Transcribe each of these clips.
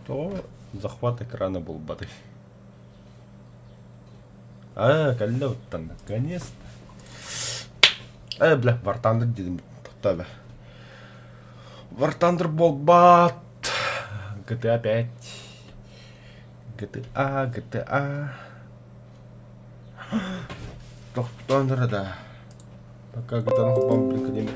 Тоҕо захват экрана буолбатый? Аа, кэллэ уттан, наконец-то. Э, бля, War Thunder дедим тоқтаа War Thunder буолбат. GTA 5. GTA, GTA. Тохтоон да. Пока GTA холбоон блин,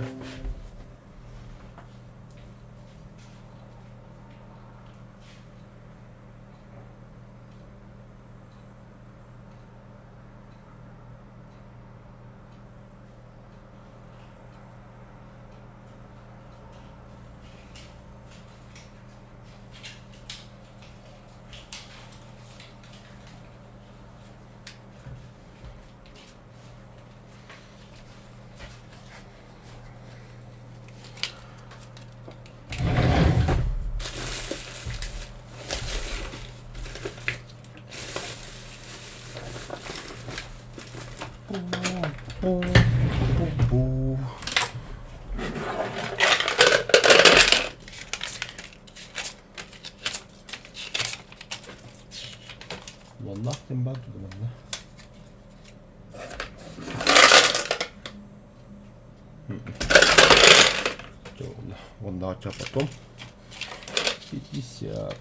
Пу-пу-пу. Уоннаах диэн баар дуо манна? Уоннаачча потом 50.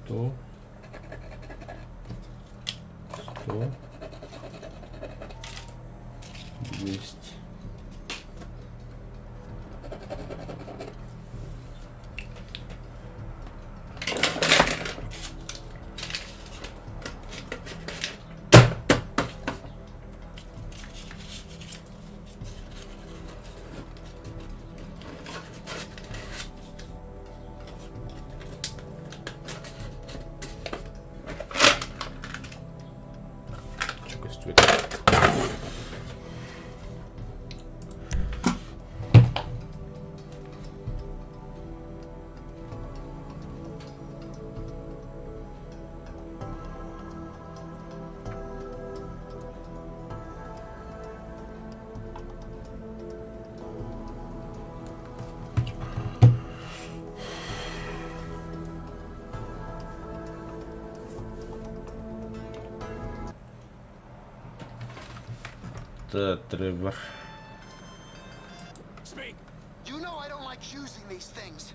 100, 100, 200. Чувствует. Тревор. Speak. You know I don't like using these things.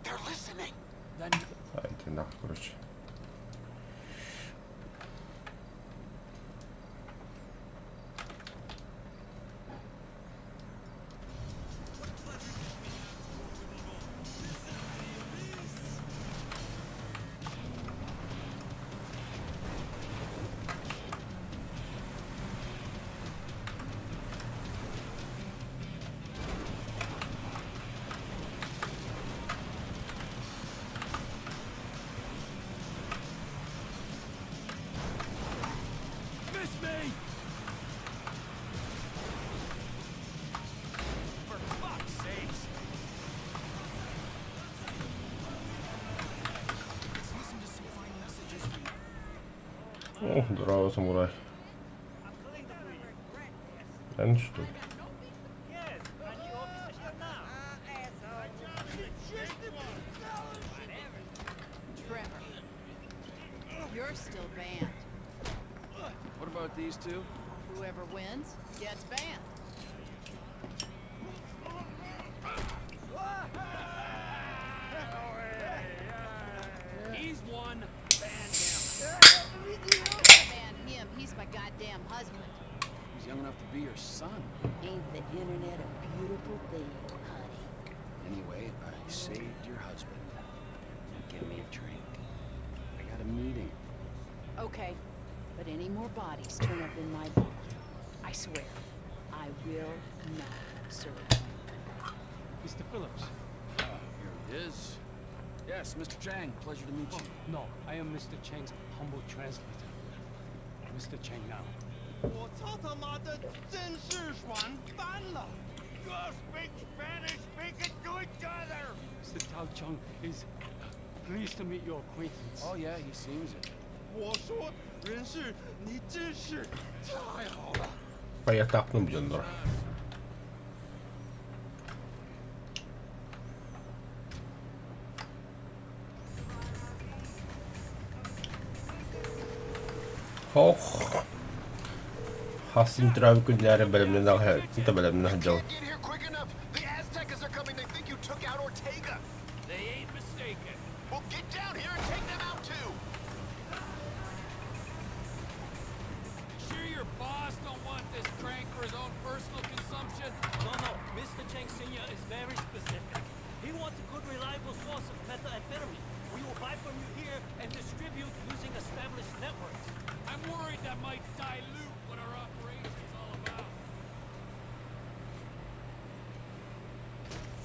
They're listening. Then А, иди нахуй, короче. Miss me. For fuck's sakes. Let's listen to some fine messages from О, здорово, самурай. Эн что ли? Trevor, you're still banned. What about these two? Whoever wins gets banned. He's one. Ban him. Ban him. He's my goddamn husband. He's young enough to be your son. Ain't the internet a beautiful thing, honey? Anyway, I saved your husband. Now give me a drink. I got a meeting. Okay, but any more bodies turn up in my bar, I swear, I will not serve. Mr. Phillips. You're is. Yes, Mr. Chang, pleasure to meet you. No, I am Mr. Chang's humble translator. Mr. Chang now. 我操他妈的，真是爽翻了！You speak Spanish, speak it to each other. Mr. Tao Cheng is pleased to meet your acquaintance. Oh yeah, he seems it. 我说，人事，你真是太好了。 Поехали бьендер. Ох. Хасым травы күннәре бэлэмнэн аҕа бэлэмнэн сылдьал. Can't get here quick enough. The Aztecas are coming. They think you took out Ortega. They ain't mistaken. Well, get down here and take them out too. Sure your boss don't want this crank for his own personal consumption? No, no, Mr. Chang Sr. is very specific. He wants a good, reliable source of methamphetamine. We will buy from you here and distribute using established networks. I'm worried that might dilute what our operation's all about.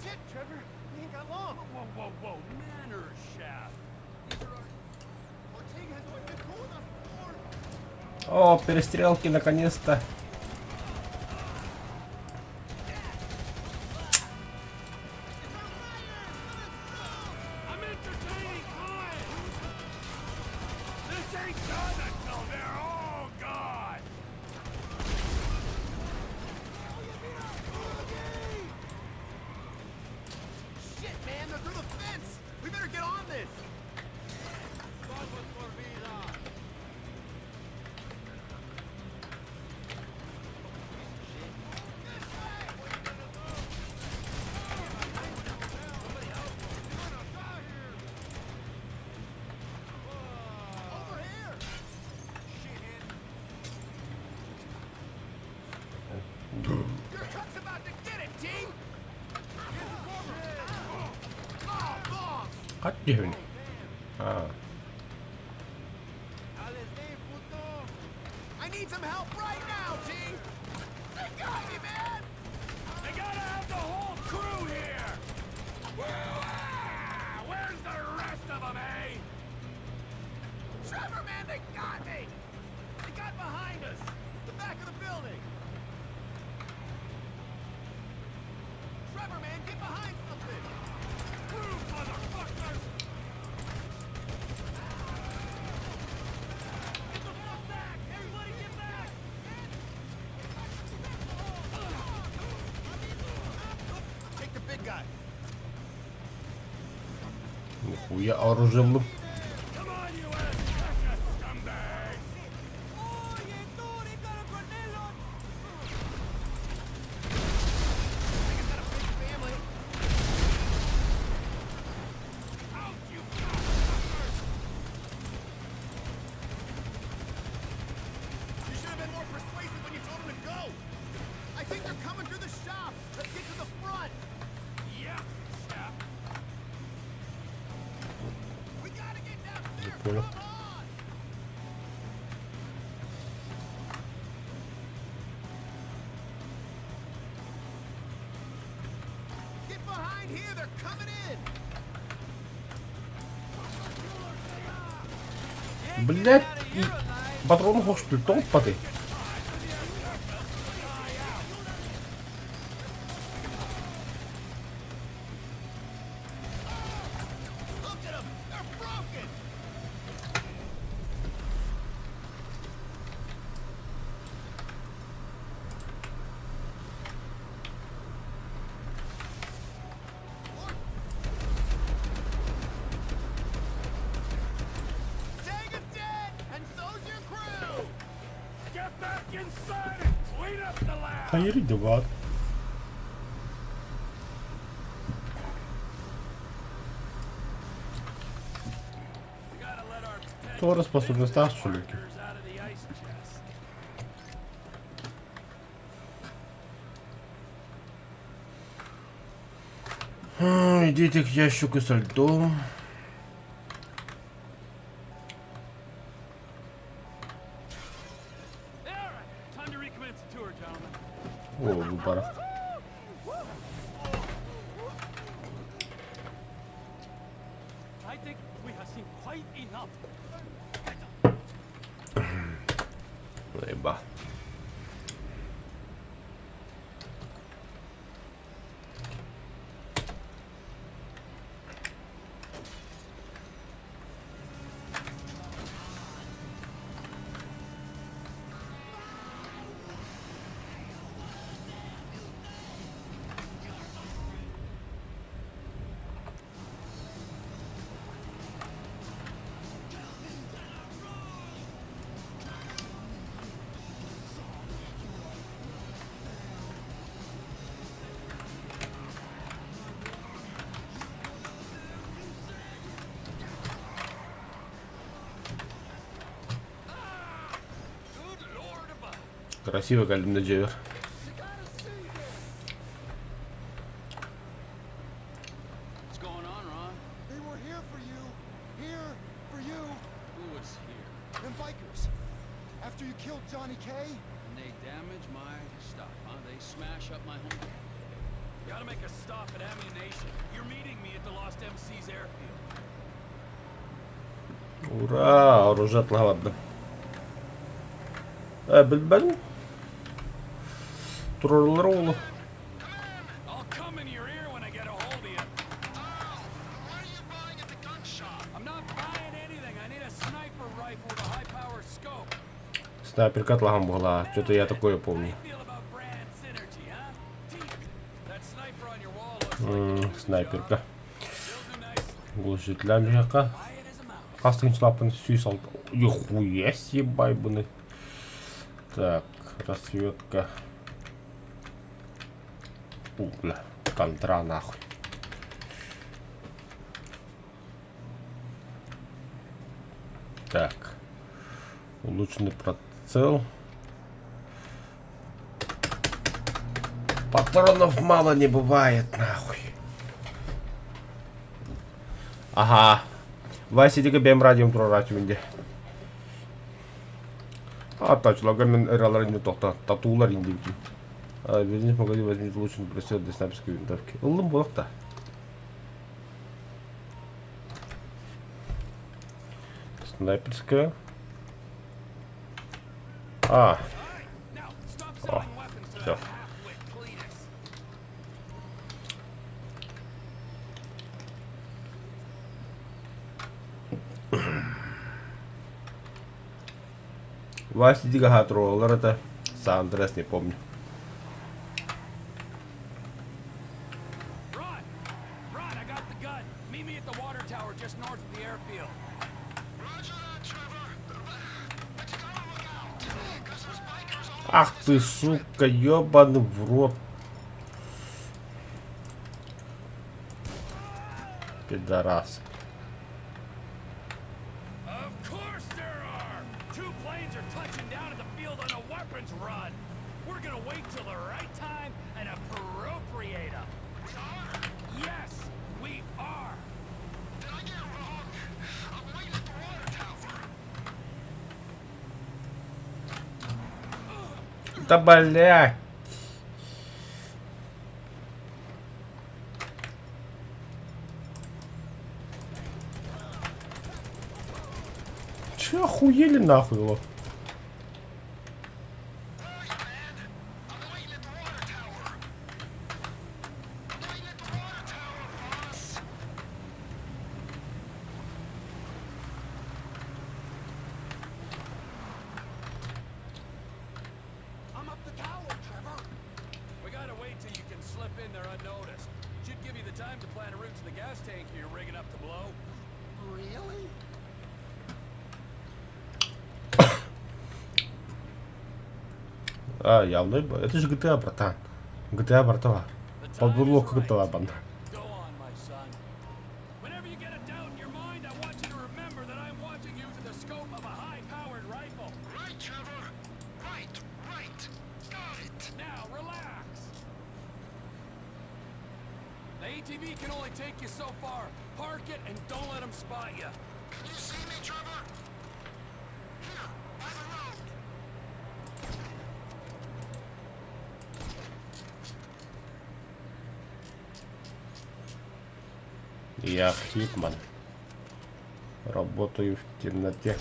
Shit, Trevor, you ain't got long. Whoa, whoa, whoa, manners, chef. These are our Ortega has always been cool with us before. О, перестрелки наконец-то. I'm entertaining clients! This ain't done until they're all gone! Shit, man, they're through the fence. We better get on this. Over here. Your truck's about to get it, team. Oh, boss. Хат дьүһүн. А, I need some help right now, T. They got me, man. They gotta have the whole crew here! Woo-ah! Where's the rest of them, eh? Trevor, man, they got me. They got behind us. The back of the building. Trevor, man, get behind something. Crew, motherfuckers! Get the fuck back! Everybody get back! Take the big guy. нихуя оружие Come on, you Azteca scumbags! Oye, tú, they got a grenade on! Got a big family. Out, you cocksuckers! You should have been more persuasive when you told them to go. I think they're coming through the shop. Let's get to the front. Yeah, chef. We gotta get downstairs. Понял. Come on. Get behind here. They're coming in. Блять, патрон хочет топпаты. Look at them. They're broken. Ortega's dead, and so's your crew. Get back inside and clean up the lab! Hayır var. We gotta let our potential Тора способность шулики. partners out of the ice chest. Идите к ящику со льдом. All right, time to recommence the tour, gentlemen. О, выборов. think we have seen quite enough. Еба. Красиво кэллим да дьиэбэр. What's going on, Ron? They were here for you. Here for you. Who was here? Them bikers. After you killed Johnny K. And they damage my stuff, huh? They smash up my home. Gotta make a stop at Ammunition. You're meeting me at the Lost MC's airfield. Ура, оружие атылаабардым. Э, билбэтим. Турарылар уолу. I'll come in your ear when I get a hold of you. What are you buying at the gun shop? I'm not buying anything. I need a sniper rifle with a high-power scope. Снайперка атылаһан буолаа. Что-то я такое помню. How you feel about brand synergy, huh? Teeth. That sniper on your wall looks like it can do the Снайперка. job. They'll do nicely. Глушителя миэхэ. Quiet as a mouse. Хас тыһыынчалаахпын сүүс алта. Нихуя себе байбыны. Так, расцветка. У, бля, контра нахуй. Так. Улучшенный прицел. Патронов мало не бывает, нахуй. Ага. Вася, иди бэм радиом турарааччыбын дии. Аттаачыларга мин ырыалар инде тохта, татуулар инде бүтүн. Вернись в магазин, возьми улучшенный прицел для снайперской винтовки. Ыллым буолах Снайперская. А. О, все. Вася Дигахатроллер это Сан Андрес, не помню. Ron! Ron, I got the gun. Meet me at the water tower just north of the airfield. Roger that, Trevor. But you gotta look out, 'cause those bikers all Ах ты, сука, ёбаный в рот. Пидорас. Of course there are! Two planes are touching down at the field on a weapons run. We're gonna wait till the right time and appropriate them. We are? Yes, we are. Did I get it wrong? I'm waiting at the water tower. Да блядь. Че охуели нахуй, лох? Where are you, man? I'm waiting at the water tower. I'm waiting at the water tower, boss. I'm up the tower, Trevor. We gotta wait till you can slip in there unnoticed. Should give you the time to plan a route to the gas tank you're rigging up to blow. Really? А, явно. Это же GTA, братан. GTA, братва. The time Подводло is right. GTA, банда. Go on, my son. Whenever you get a doubt in your mind, I want you to remember that I'm watching you through the scope of a high-powered rifle. Right, Trevor. Right, right. Got it. Now, relax. The ATV can only take you so far. Park it and don't let them spot you. Can you see me, Trevor? Here, by the road. Я Хитман. Работаю в темноте.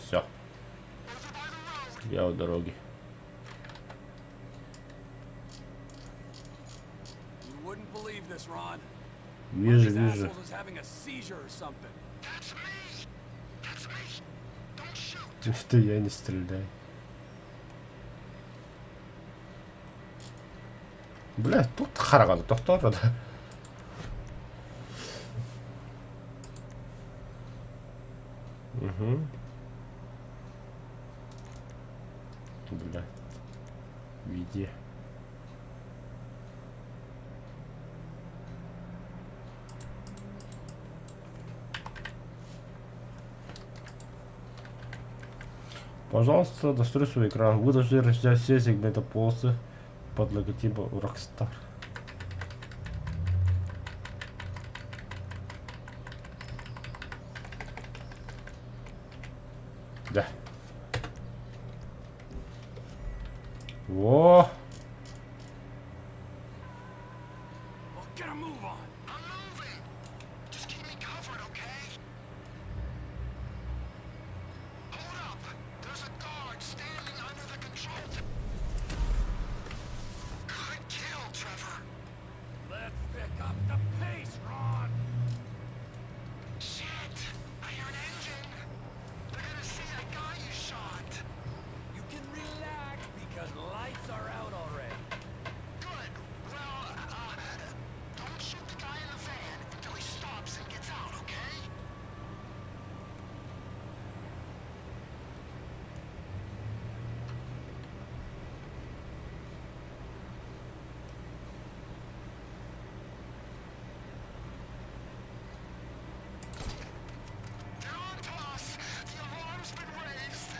Все. Я у дороги. You wouldn't believe this, Ron. Вижу, These вижу. assholes is having a seizure or something. That's me! That's me! Don't shoot! Что я не стреляю. Бля, тут харагады тохтоор да. Угу. Бля. Виде. Пожалуйста, настрой свой экран. Вы должны разделять все сегменты полосы под логотипом Rockstar. Да. Во! Well, get a move on. I'm moving! Just keep me covered, okay? Hold up! There's a guard standing under the control t- Good kill, Trevor! Let's pick up the pace, Ron. Shit! I hear an engine! They're gonna see that guy you shot! You can relax because lights are out already. Good. Well, uh, don't shoot the guy in the van until he stops and gets out, okay? They're on to us! The alarm's been raised!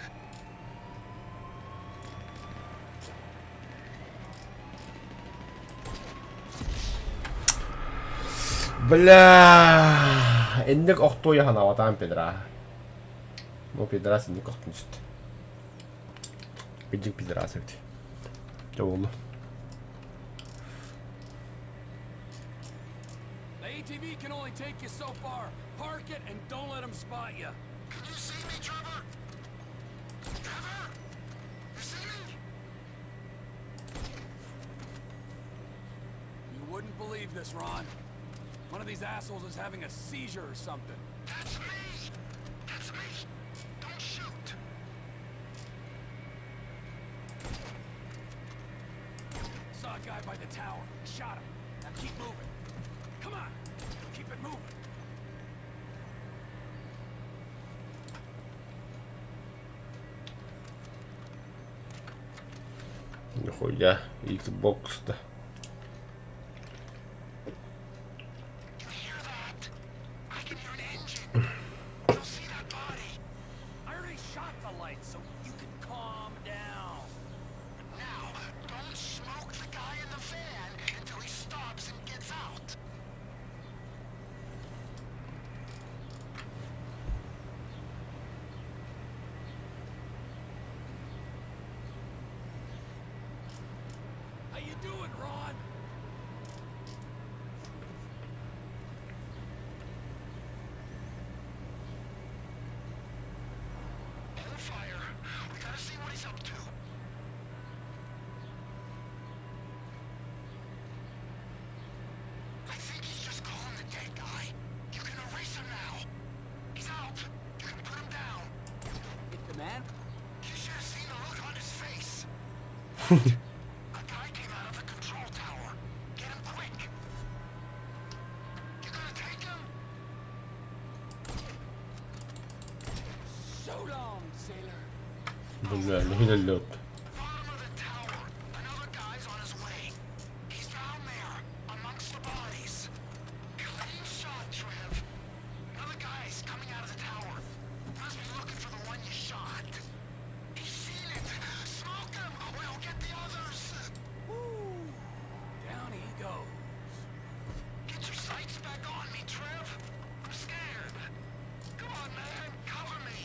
Бля! Энник охтуя ханаватаан пидра. Ну пидрас инник охтун үст. Биджик пидрас эбит. Дьэ буолла. The ATV can only take you so far. Park it and don't let them spot you. Can you see me, Trevor? Trevor? You see me? You wouldn't believe this, Ron. One of these assholes is having a seizure or something. That's me! That's me! Don't shoot! Saw a guy by the tower. Shot him. Now keep moving. Come on. Keep it moving. Нихуя, Xbox да. You hear that? I can hear an engine. You'll see that body. I already shot the light, so you can calm down. Now, don't smoke the guy in the van until he stops and gets out. How you doing, Ron? Hold fire. We gotta see what he's up to. I think he's just calling the dead guy. You can erase him now. He's out. You can put him down. Hit the man? You should have seen the look on his face. Wait, a guy came out of the control tower. Get him quick. You gonna take him? So long, sailor. Бля, лед. Bottom of the tower. Another guy's on his way. He's down there, amongst the bodies. Clean shot, Trev. Another guy's coming out of the tower. Must be looking for the one you shot. He's seen it. Smoke him, or he'll get the others. Woo! Down he goes. Get your sights back on me, Trev. I'm scared. Come on, man. Cover me.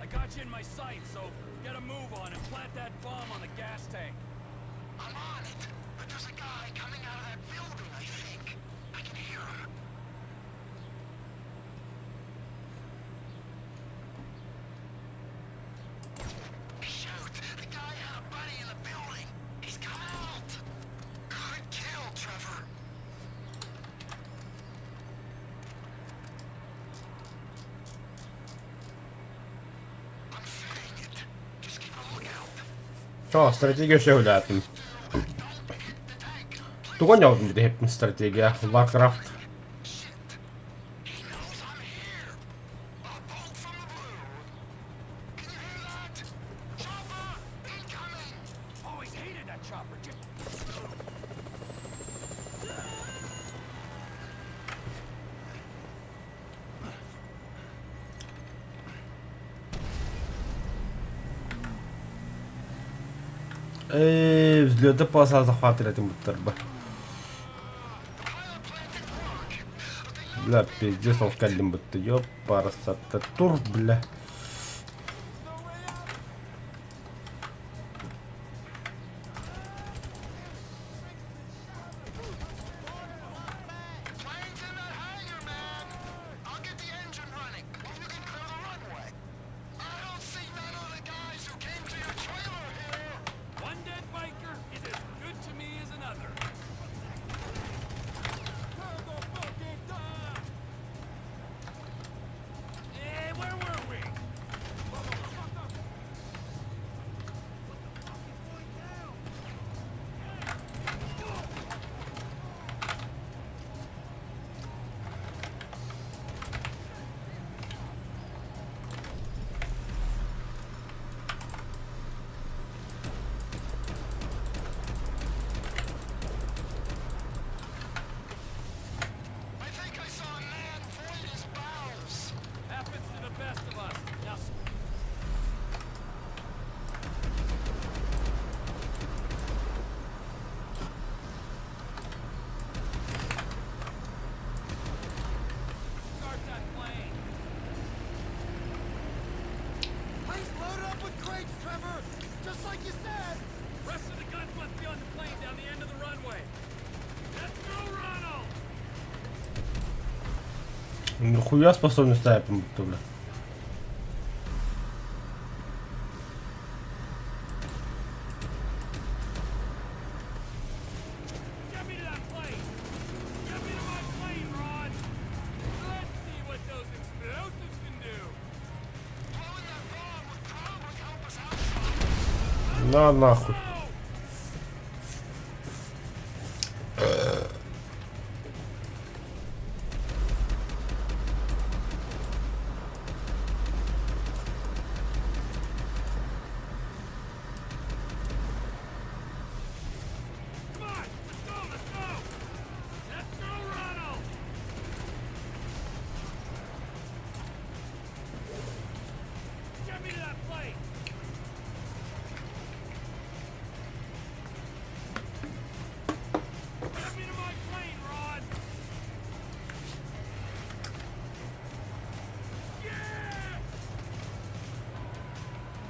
I got you in my sight, so get a move on and plant that bomb on the gas tank. I'm on it. But there's a guy coming out of that building. Чо, стратегия сөһүлээтим. Тугу оонньообутум бүтэһиппин стратегия Warcraft. He knows I'm here. A bolt from the blue. Can you hear that? Chopper incoming. Always hated that chopper. Just Э, взлета полоса захватывали этим буттарба. Бля, пиздец, ол кэллим бутта. Ёп, парасатта. Тур, бля. Plane's in that hangar, man. I'll get the engine running. If you can clear the runway. I don't see none of the guys who came to your trailer here. One dead biker is as good to me as another. Hey, where were we? I think I saw a man void his bowels. Happens to the best of us. Now start that plane. Place loaded up with crates, Trevor! Just like you said! Rest of the guns must be on the plane down the end of the runway. Let's go, Ronald! Нихуя способность снайпом будто, бля. Get me to that plane! Get me to my plane, Ron! Let's see what those explosives can do! Blowing that bomb would probably help us out some. На нахуй. Come on! Let's go! Let's go! Let's go, Ronald! Get me to that plane! Get me to my plane, Ron! Yeah!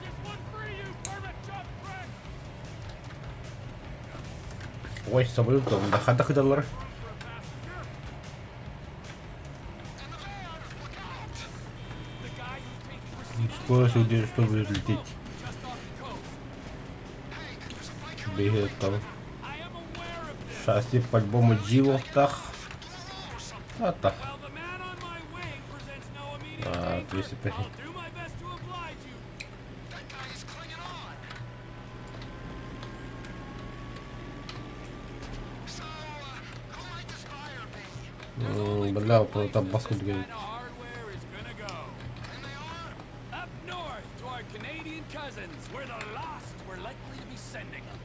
This one for you, permit jump prick! Ой, самолет да хата кыдалар. For a passenger? And the van, look out! The guy who's taking receipts Скорость уйдет, чтобы взлететь. just off the coast. Hey, there's a biker Бегает там. I am aware of this. Шасси по-любому джилохтах. or something. А-та. Well, the man on my wing presents no immediate А, danger. 205. I'll do my best to oblige you. That guy is clinging on. So, who might this buyer be? М, Бля, вот там баску This говорит. kind of hardware is gonna go. And they are? Up north to our Canadian cousins, where the lost were likely to be sending them.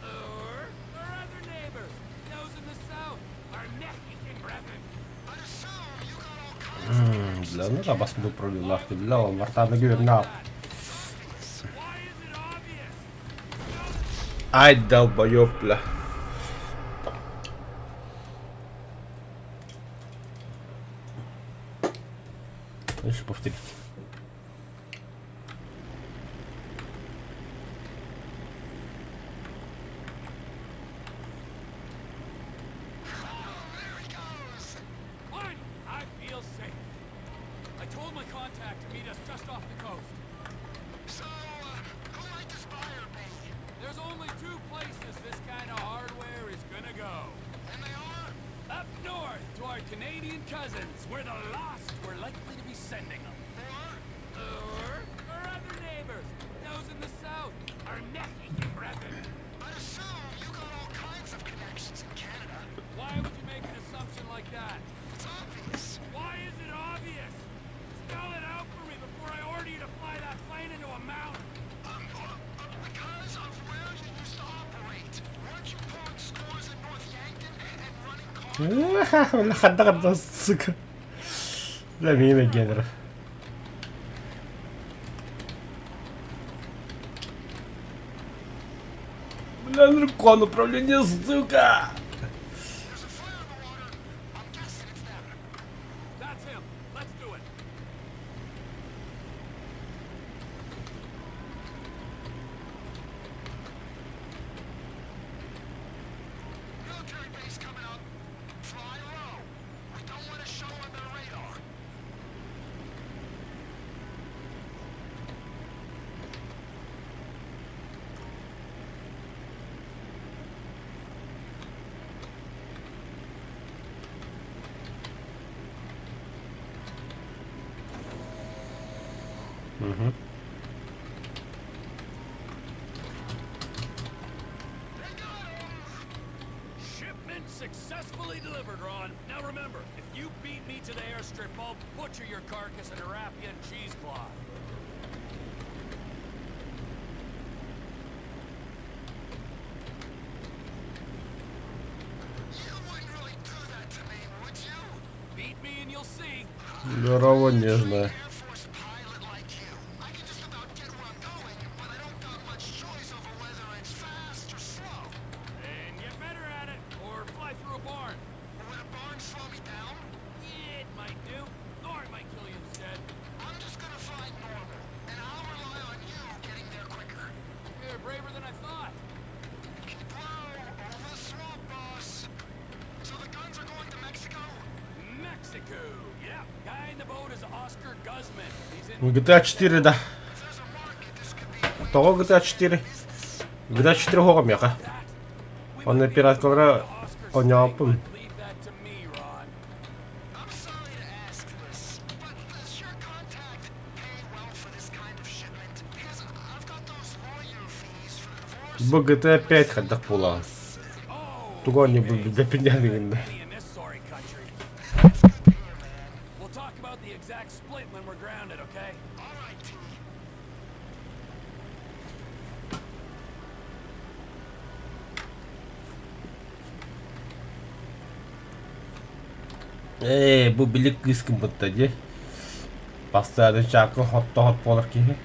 Or our other neighbors, those in the south, our Mexican brethren. I'd assume you got all kinds of М, Бля, ну да, баску пролил, бля, он вартана говорит, Why is it obvious? Ай, долбоёб, бля. Еще повторить. There he goes! One, I feel safe. I told my contact to meet us just off the coast. So, who might this buyer be? There's only two places this kind of hardware is gonna go. And they are? Up north to our Canadian cousins, where the lost were likely to be sending them. Or? Or our other neighbors, those in the south. Our nephew, brethren. I'd assume you got all kinds of connections in Canada. Why would you make an assumption like that? It's obvious. Why is it obvious? Spell it out for me before I order you to fly that plane into a mountain. Um, uh, because of where you used to operate. Weren't you pulling scores in North Yankton and running cargo? Хайдах сука. Бля, мина генер. Бля, дракон управление, сука! There's a flare in the water. I'm guessing it's them. That's him. Let's do it. Military base coming up. Fly low. We don't want to show on their radar. They got 'em! Shipment successfully delivered, Ron. Now remember, if you beat me to the airstrip, I'll butcher your carcass and wrap you in cheesecloth. You wouldn't really do that to me, would you? Beat me and you'll see. Здорово, нежная. Air Force pilot like you. I can just about get where I'm going, but I don't got much choice over whether it's fast or slow. And get better at it, or fly through a barn. Would a barn slow me down? It might do, or it might kill you instead. I'm just gonna fly normal, and I'll rely on you getting there quicker. You're braver than I thought. Keep low, over the swamp, boss. So the guns are going to Mexico? Mexico. Yeah, guy in the boat is Oscar Guzman. He's in GTA 4, да. If there's a market, this could be Тоҕо GTA 4? GTA 4 оҕом миэхэ. that. We Онно might be пираткалара able to Oscar's оонньооппун. thing, but Leave that to me, Ron. I'm sorry to ask this, but does your contact pay well for this kind of shipment? Because I've got those lawyer fees for the divorce. Бу GTA 5 хайдах буолаҕын? Oh, Тугу оонньуубун билбэппин диэн гынна. penny in this sorry country. That's good to hear, man. We'll talk about the exact split when we're grounded, okay? All right, T. Ээ, бу били кыыс гыммытта дии. Бастааны чаакы хотто хот буолар киһи.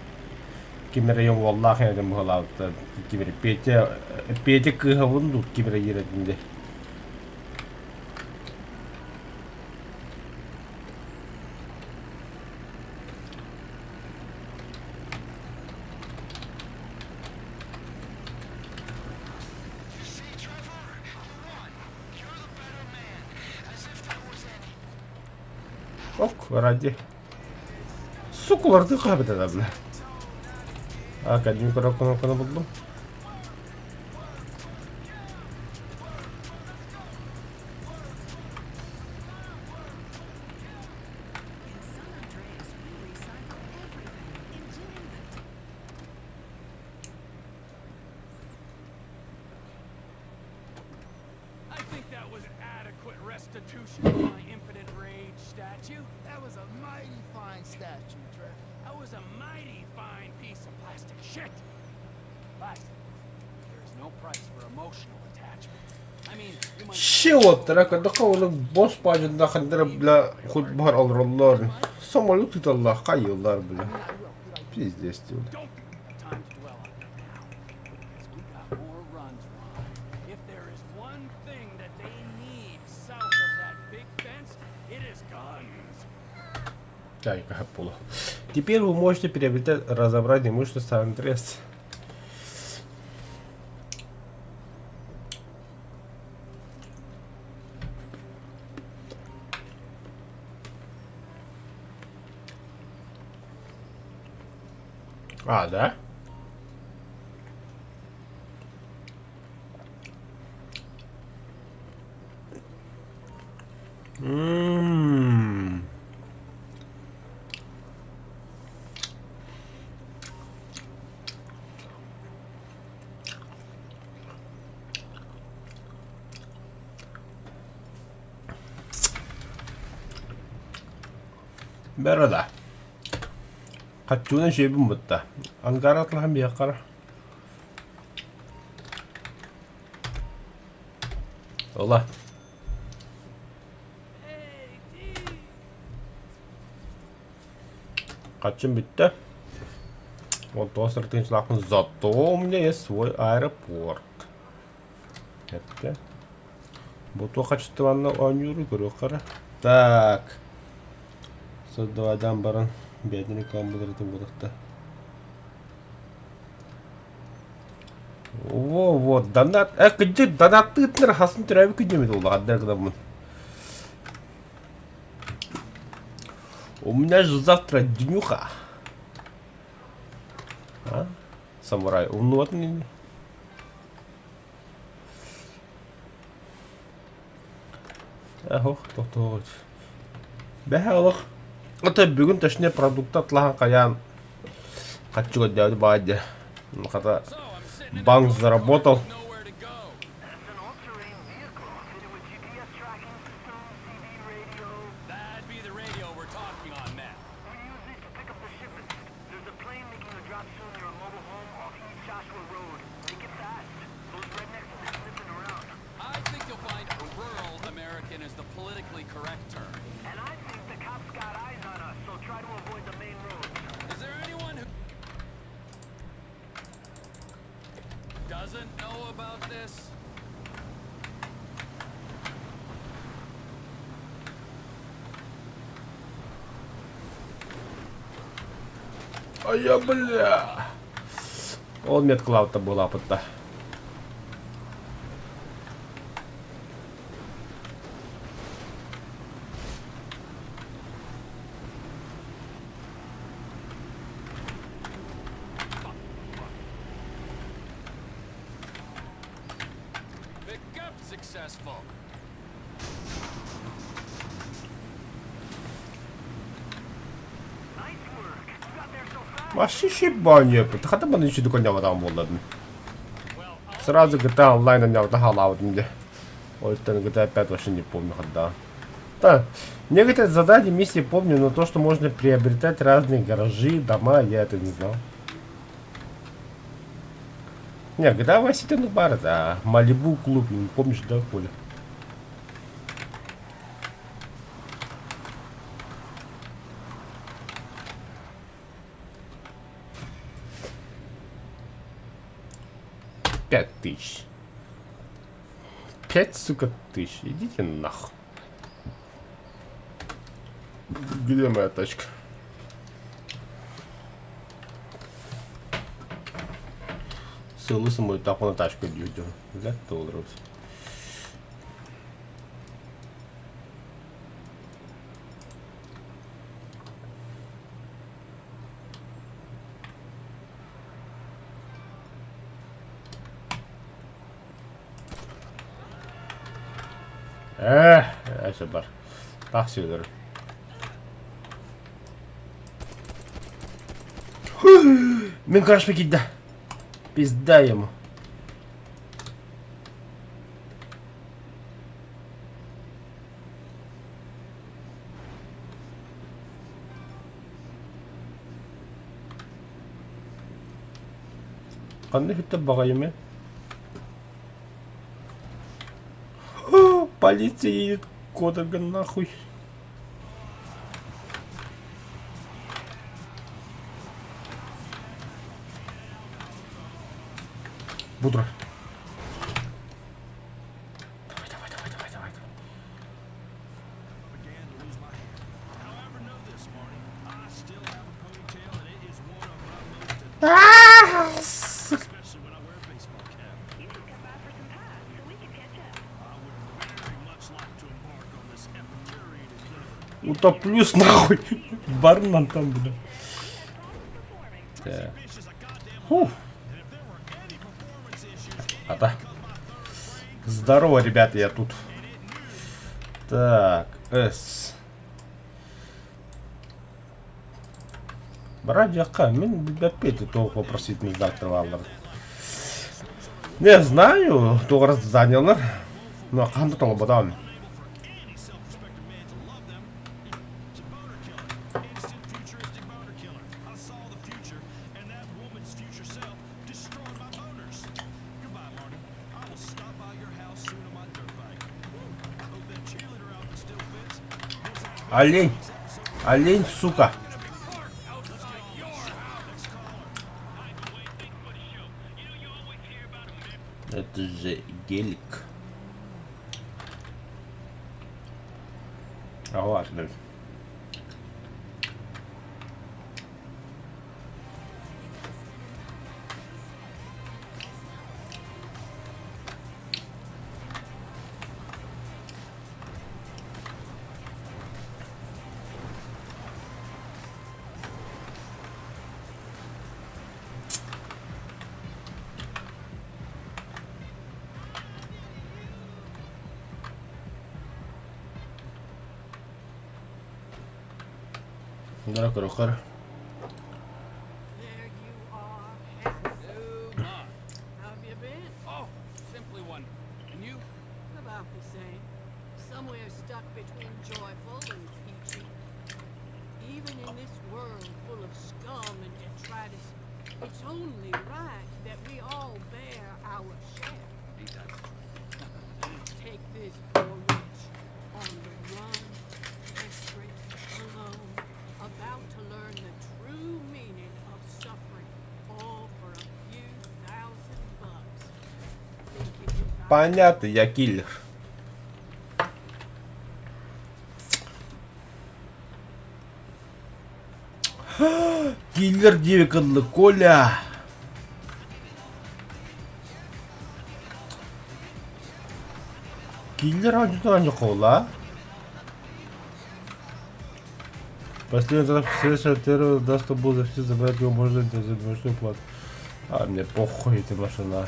Ким эрэ уоллаах эбитин быһалаабыттар. Ким эрэ Петя, Петя кыыһабын дуу, ким эрэ диэрэтин дии. You see, Trevor, you won. You're the better man. As if there was any. Ок, ради. Сукуларды хаһабыта бля. А, кадим коробканы булдум. In San Andreas, we recycle everything, including the I think that was adequate restitution of my infinite rage statue. That was a mighty fine statue, Trev. That was a mighty fine piece of plastic shit. But there is no price for emotional attachment. I mean, you might Щелоттара кадaka оны бос бажында хандара бля хоть бар алроллар. Самолет туталлар кайыллар бля. Пиздец диyor. don't have time to dwell on it now. Because we got more runs, Ron. If there is one thing that they need south of that big fence, it is guns. Так, полу. Теперь вы можете приобретать разобрать имущество Сан-Андрес. А, да? М. Бэрэ да. Хаччуунан сиэбин бытта. Ангара атлаһан биһиэххэ Ыла. Хаччым бүттэ. Вот остров тыынчылаахпын. Зато у меня есть свой аэропорт. Эптэ. Бу туох хачыстыбанна оонньууру көрүөххэ эрэ. Так. Создавайдаан баран бэйэтин рекламаларытын буолуохта. Во, вот, донат. Э, кыдьык, донаттыытынар хасын төрөөбүт күнүм улаҕандар гынаммын. У меня же завтра днюха. А? Самурай, умнубатын ини. Ох, тохтоҕут. Бэһэ олох. Ата бүгүн точнее продукта атлаһан хайаан хаччы көрдөөбүт баай дьэ. Хата банк заработал. I think you'll find rural American is the politically correct term. And I think the cops got eyes on us, so try to avoid the main roads. Is there anyone who doesn't know about this? А я, бля. Ол медклаута буолаапытта. Pick up successful. Вообще шибанье. Хата баны еще дуканяватаан буолладым. Сразу GTA Online аннявата халаабытым дьэ. Ол GTA 5 вообще не помню когда. Да, некоторые задания, миссии помню, но то, что можно приобретать разные гаражи, дома, я это не знал. Не, GTA Vice City ну бар, да, Малибу клуб, не помнишь, да, Коля? 5000. 5, сука, тысяч. Идите нахуй. Где моя тачка? Сылы мой на тачку дюдю. Для долларов. Э, это бар. Так сюда. Мин крашпа киирдэ. Пизда ему. Ханна бүттэ баҕайымый? Полиция едет кодага нахуй. Будра. Давай, давай, давай, давай, давай. Утоплюсь нахуй. Бармен там, бля. Так. Фух. Ата. Здорово, ребята, я тут. Так, С. Бара дьахха, мин билбэппит туох вопросительный знактар бааллар. Не знаю, туох занялар. Но хаһан да толорботоҕум. Олень! Олень, сука! Это же гелик. А ладно. Дара There you are. Hello, Ma. How have you been? Oh, simply wonderful. And you? About the same. Somewhere stuck between joyful and peachy. Even in this world full of scum and detritus, it's only right that we all bear our share. Ain't that the truth? Take this poor wretch on the run, desperate, alone, about to learn the true meaning of suffering, all for a few thousand bucks. Thinking if I Понятно, я киллер. Киллер диэбит Коля. Киллер оонньуутун Последний этап встречи первого даст был все забрать его можно за большую плату. А мне похуй эта машина.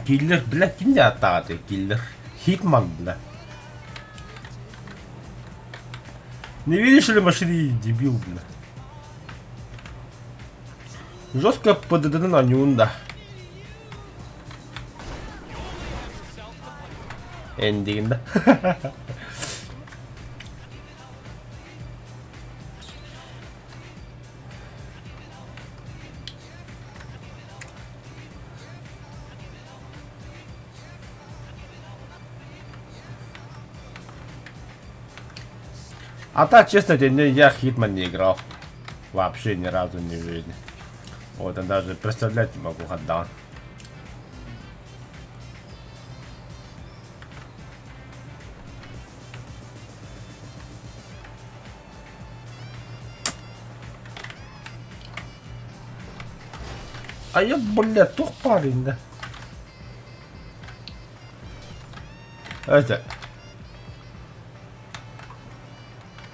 Киллер, бля, ким ааттаҕа киллер? Хитман, бля. Не видишь ли машины, дебил, бля. Жестко ПДД на да. Эндигин да. А так, честно тебе, я Hitman не играл. Вообще ни разу не в жизни. Вот, я даже представлять не могу, отдал. А я, бля, тух парень, да. Это.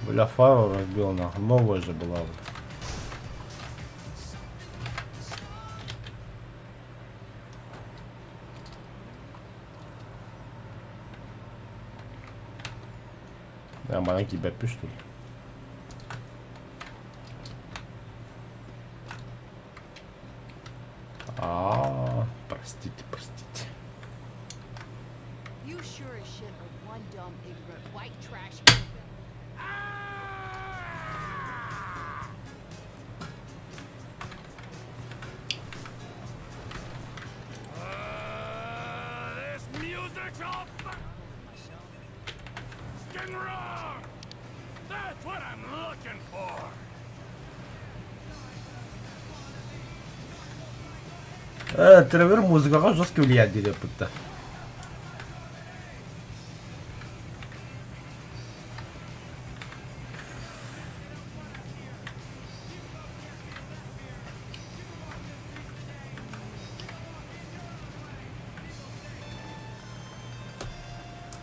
Бля, фару разбил нахуй. Новая же была. Да, маленький бэпи, что ли? А, простите, простите. You sure as shit are one dumb, ignorant, white trash. This music's all fucking wrong. That's what I'm looking for. Тревор музыкаҕа жестко влиять диэппиттэ.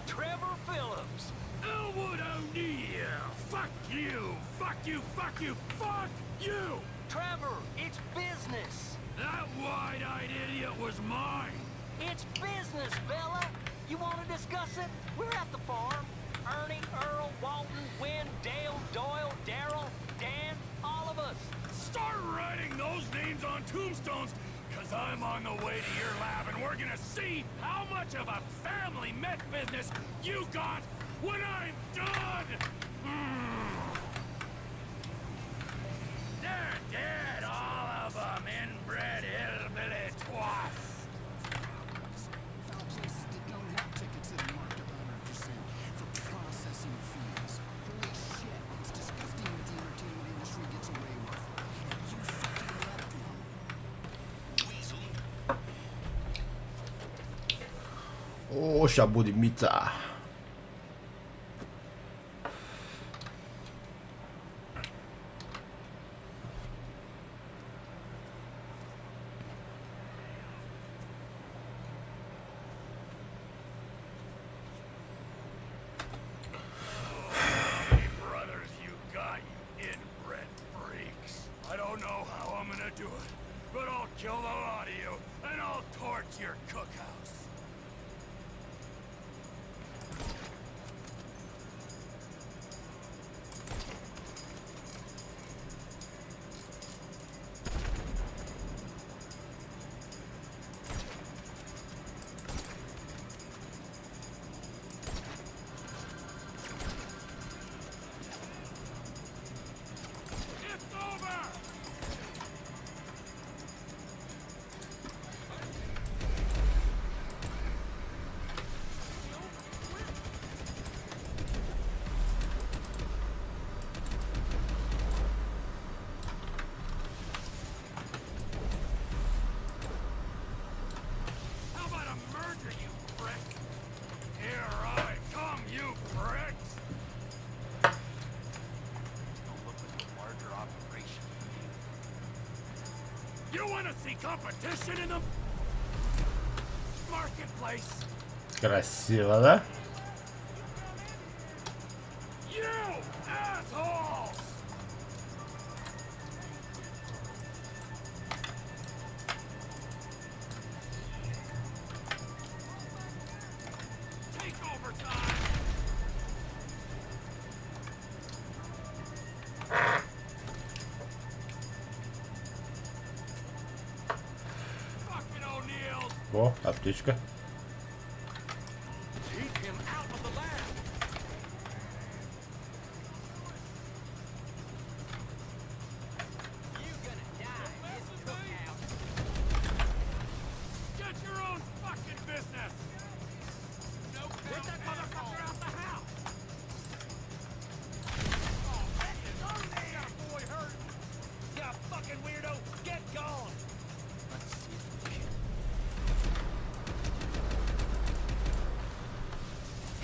Trevor Phillips. Elwood O'Neill. Fuck you. Fuck you. Fuck you. Fuck you. Trevor, it's business. That wide-eyed idiot was mine. It's business, fella. You want to discuss it? We're at the farm. Ernie, Earl, Walton, Wynn, Dale, Doyle, Daryl, Dan, all of us. Start writing those names on tombstones, cause I'm on the way to your lab and we're gonna see how much of a family meth business you got when I'm done! Mm. They're dead, all of them, inbred hillbilly twats! Found places that don't have tickets that are marked up 100% for processing fees. О, ща будет мица. Brothers, you got, you inbred freaks. I don't know how I'm gonna do it, but I'll kill the lot of you, and I'll torch your cookhouse. It's over! How about a merger, you prick? Here I come, you pricks! Don't look like a larger operation to me. You want to see competition in the marketplace? Красиво, да? You assholes! Take over time! Fucking O'Neill's О, аптечка. Keep him out of the lab. You gonna die in this cookhouse. Get your own fucking business! No Get that motherfucker out the house! Oh, Got a boy hurt. You fucking weirdo. Get gone. Let's see if we can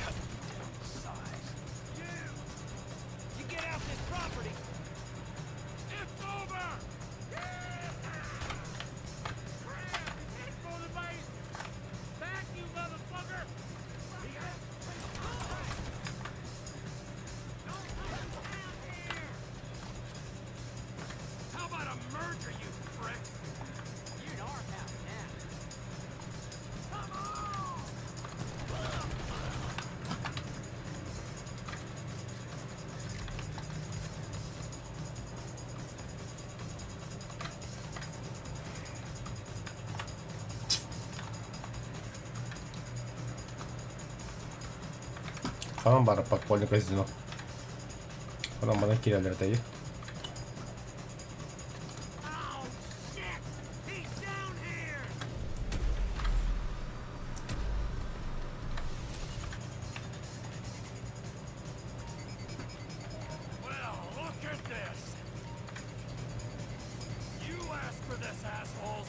cut me down to size. You. You get out this property. It's over! Head for the base! Back, you motherfucker! How about a merger, you prick? You're in our house now. Ханан баар подпольный казино. Ханан манан киирэллэр этэй. Oh, shit! He's down here! Well, look at this! You asked for this, assholes!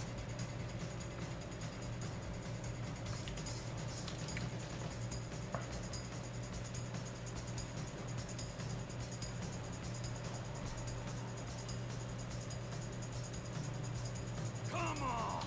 Come on!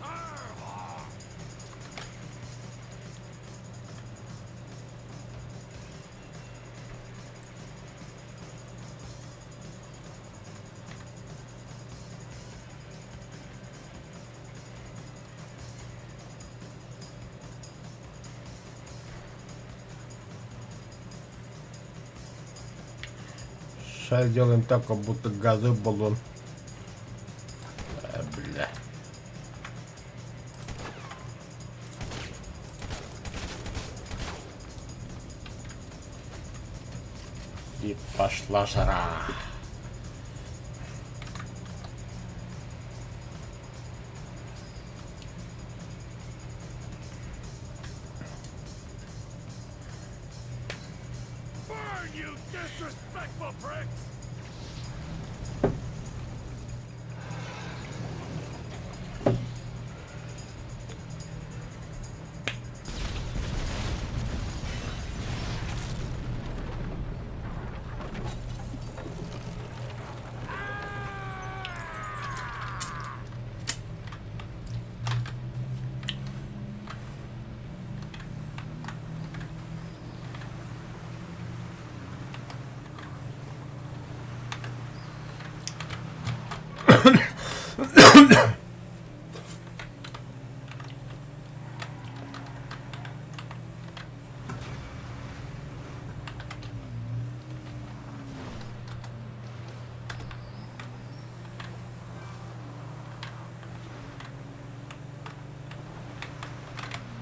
Arr! Сейчас сделаем так, как будто газовый баллон. А, бля. И пошла жара. You disrespectful pricks!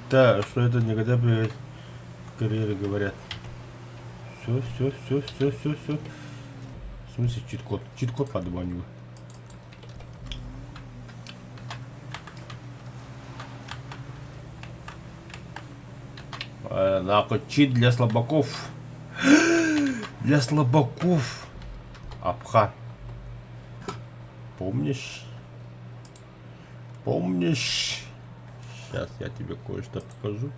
Да, что это никогда, блядь, в карьере говорят. Все, все, все, все, все, все. В смысле чит-код? Чит-код подбанил. Нахуй, чит для слабаков. Для слабаков. Апха. Помнишь? Помнишь? Сейчас я тебе кое-что покажу.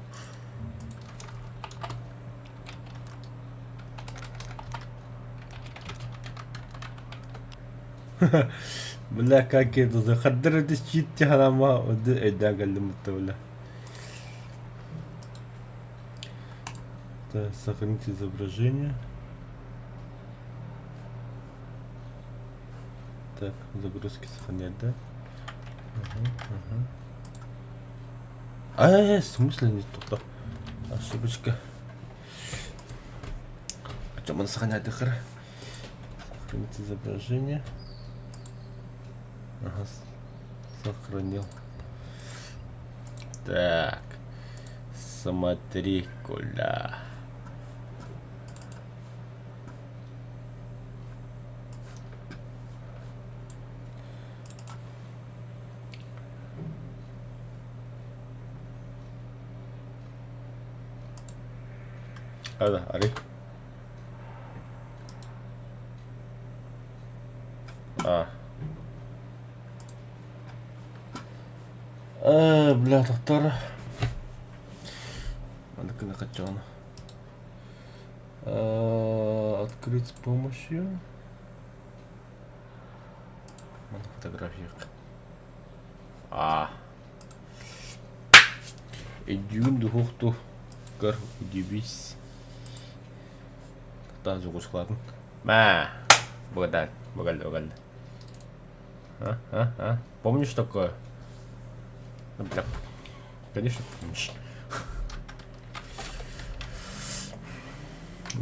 Бля, как это за хаддыр чит тиханама өйдөөн кэллим бля. Так, сохранить изображение. Так, загрузки сохранять, да? Ага, ага. А, в смысле не то? Ошибочка. А чем он сохраняет их? Сохранить изображение. Ага, сохранил. Так. Смотри, куда. Hadi, hadi. А. Э, бля, доктор. Надо качан. Открыть с помощью. Фотография. А. Эдюн духухту. Көр, удивись. Тахтаан сугускалатын. Мә. Благодар. Благодар, благодар. А, а, а. Помнишь такое? Ну, бля. Конечно, помнишь.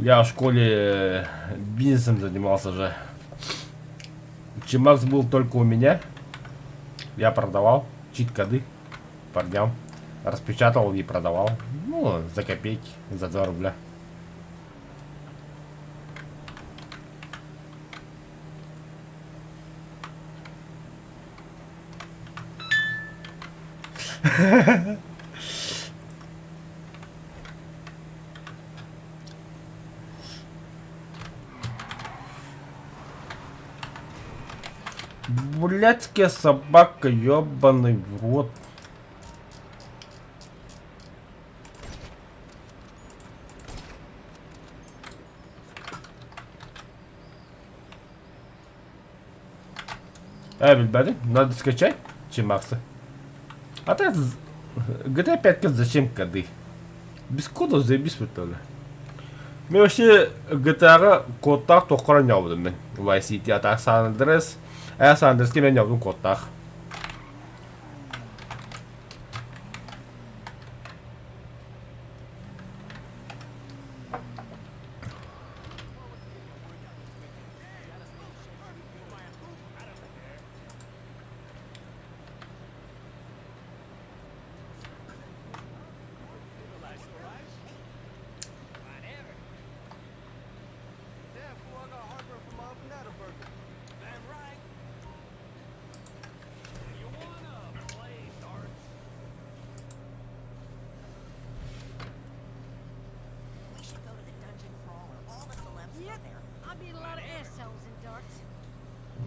Я в школе бизнесом занимался же. Чимакс был только у меня. Я продавал чит-коды парням. Распечатал и продавал. Ну, за копейки, за 2 рубля. Блядская собака, ёбаный в рот. Э, билбэтим, надо скачать Чимакса. А так, GTA 5 зачем коды? Без кодов заебись бля. Мен вообще GTA-ҕа кодтаах туохха оонньообутум мин. Vice City, а так San Andreas. Э, San Andreas-ка мен оонньообутум кодтаах.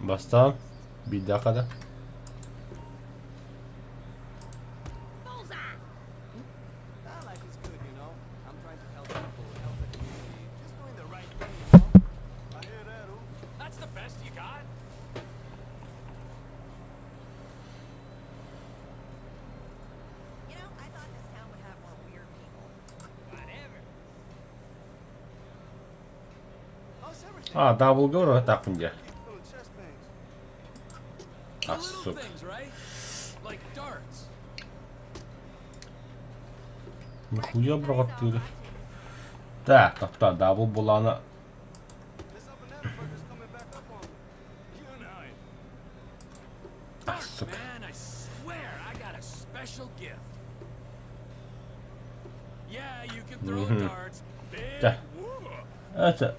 Бастаан биирдээх хата. That's the best you got? You know, I thought this town would have more weird people. Whatever. А, даблга уратаахпын дии. The А, little сука. things, right? Like darts. Нихуя бырахаттыыр. Так, тохтоо, дабл булаана You know it. А, сука. Man, I swear I got a special gift. Yeah, you can throw darts. Big Да. whoop. Это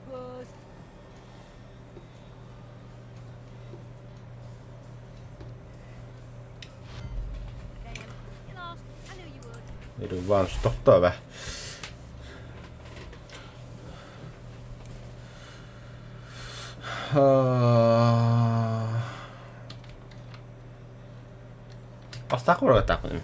Bust. Damn, you lost. I knew you would. Реванш тохтоо бэ. Бастакы уратаахпын.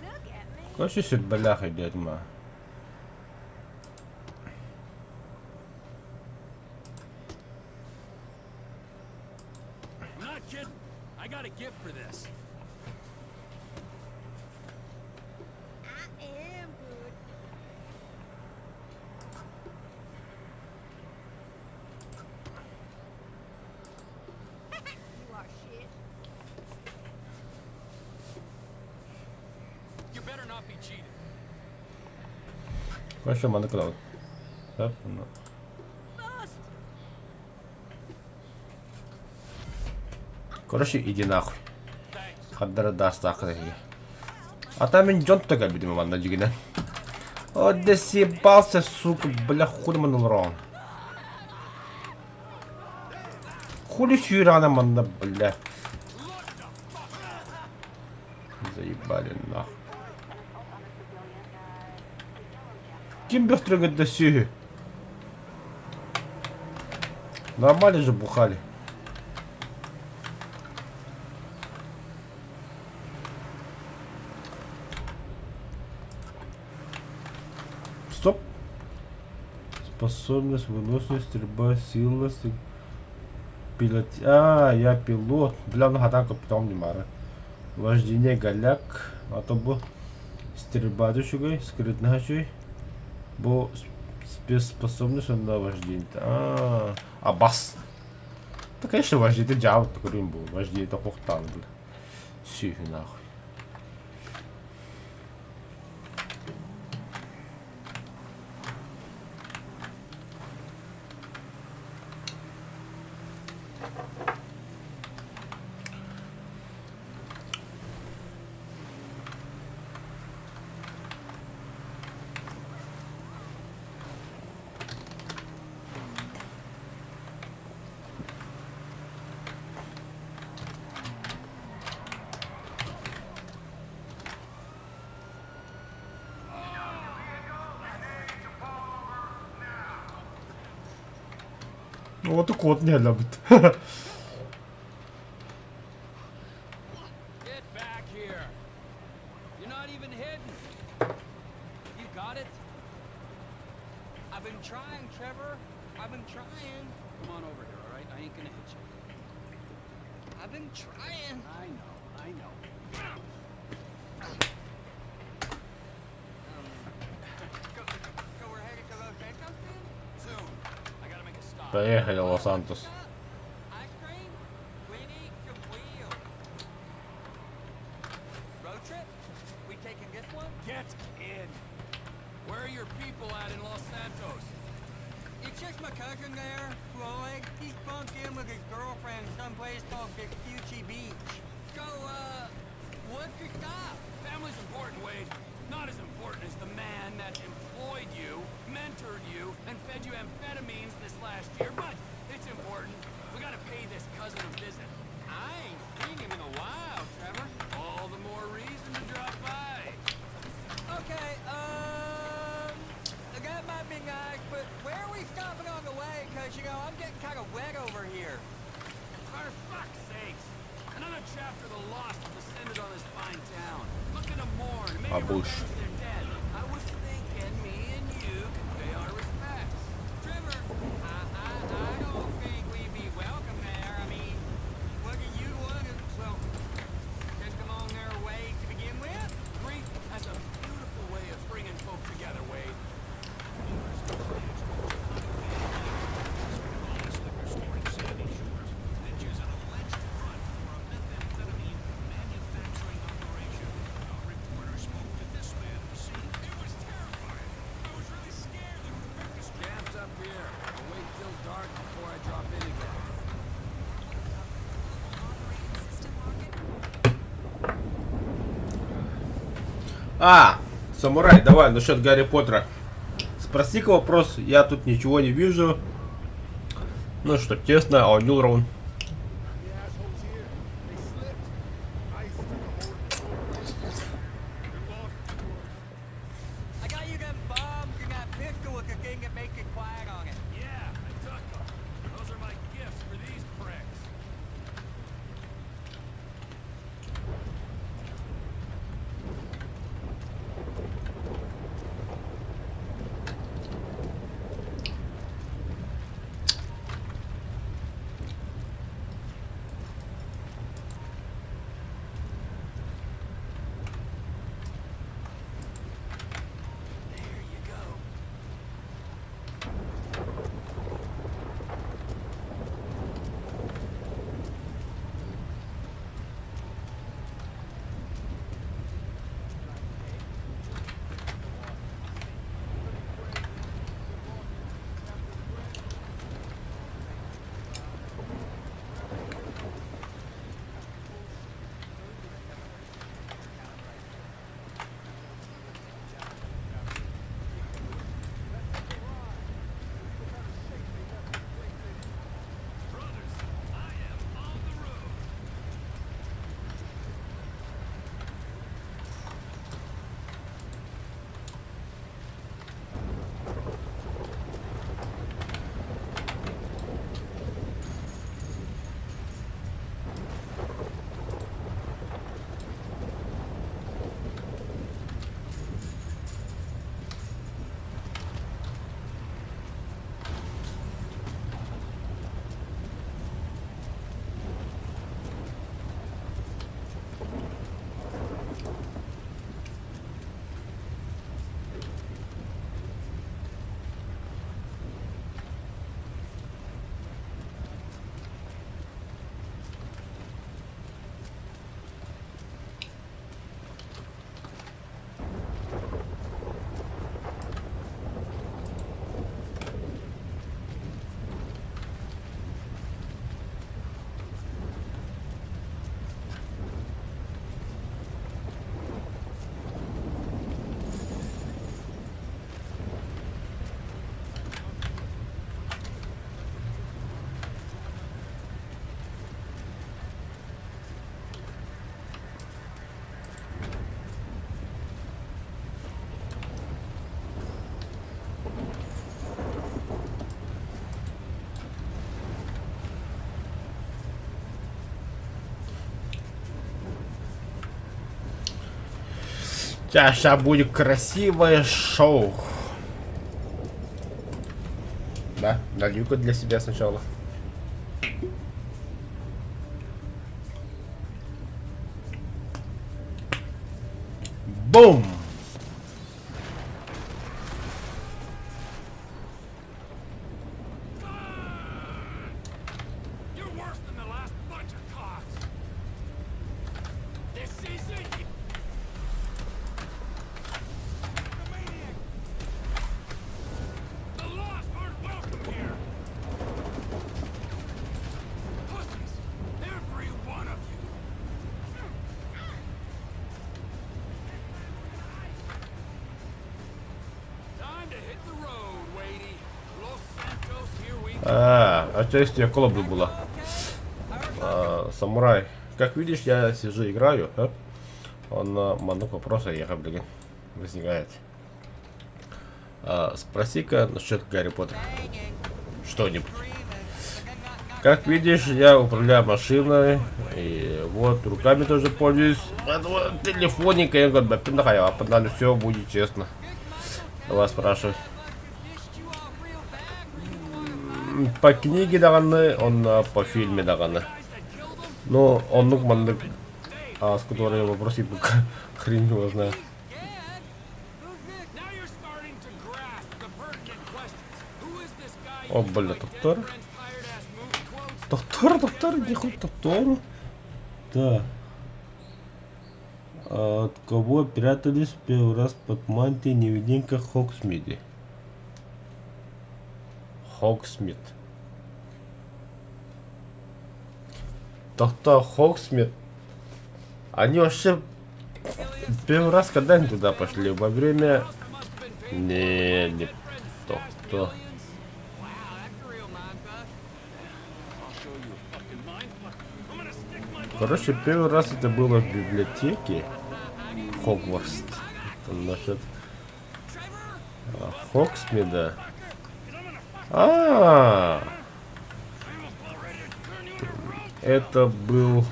Look at me. Короче, сүрбэлээх өйдөөтүм аа. I'm not kidding. I got a gift for this. I am good. You are shit. You better not be cheating. Короче, манна кылабыт. Сөп, онно. Bust. Короче, иди нахуй. Thanks. Хардара даастаах киһи. Ата мин дьон да кэлбитим манна дьигинэн. О, да съебался, сука, бля, хули манна олороҕун. Хули сүүрэҕинэ манна, бля. Заебали нахуй. Ким бөхтүргө да сүүһү? Нормально же бухали. Стоп. Способность, выносливость, стрельба, сила, пилот. А, я пилот. Бля, ну хатан капитан не мара. Вождение голяк. А то бу стрельба душугай, скрытно Бу спецспособность на вождение. А, а бас. Да, конечно, вождение джавт такой был. Вождение такой бля. Сюхи нахуй. Вот и кот не любит. Get back here. You're not even hidden. You got it? I've been trying, Trevor. I've been trying. Come on over here, all right? I ain't gonna hit you. I've been trying. I know, I know. So we're headed to Los Santos then? Soon. I gotta make a stop. Поехали, Лос-Сантос. Ice cream? We need some wheels. Road trip? We taking this one? Get in. Where are your people at in Los Santos? It's just my cousin there, Floyd. He's bunked in with his girlfriend someplace called Vespucci Beach. So, what's the stop? Family's important, Wade. Not as important as the man that employed you, mentored you, and fed you amphetamines this last year, but it's important. We gotta pay this cousin a visit. I ain't seen him in a while, Trevor. All the more reason to drop by. Okay, that might be nice, but where are we stopping on the way? Cause, you know, I'm getting kind of wet over here. For fuck's sakes! Another chapter of the lost have descended on this fine town. Looking to mourn, maybe Бабусь. revenge their dead. I was thinking me and you could pay our respects. Trevor, I don't think we'd be welcome there. I mean, wasn't you the one who, well, sent them on their way to begin with? Grief has a beautiful way of bringing folk together, Wade. Camp's up here. I'll wait till dark before I drop in again. Operating system market? А, самурай, давай, насчет Гарри Поттера. Спроси-ка вопрос, я тут ничего не вижу. Ну что, тесно, а он Нилрон. The assholes here, they slipped. Ice took a hold of the whole place. They're lost. I got you them bombs and that pistol with the thing that makes it quiet on it. Yeah, I took 'em. Those are my gifts for these pricks. There you go. Brothers, I am on the road. Сейчас будет красивое шоу. Да, налью-ка для себя сначала. Бум! You're worse than the last bunch of cocks. This is it. The lost aren't welcome here. Pussies, every one of you. А, а то есть я колобу была. А, самурай. Как видишь, я сижу играю, а? Он маннык вопроса я блин, возникает. А, спроси-ка насчет Гарри Поттера. Что-нибудь. Как видишь, я управляю машиной. И вот, руками тоже пользуюсь. Телефоника, я говорю, все будет честно. Давай спрашивай. По книге даҕаны, он по фильме даҕаны. Ну, оннук маннык а, с которой вопрос хрень его знает. О, бля, доктор. Доктор, доктор, иди хоть доктору. Да. От кого прятались первый раз под мантией невидимка Хоксмиде? Хоксмит. Доктор Хоксмит. Они вообще первый раз когда они туда пошли? Во время... Не, не то, Короче, первый раз это было в библиотеке Хогвартс. Там насчет а, Хоксмида. А, -а, а Это был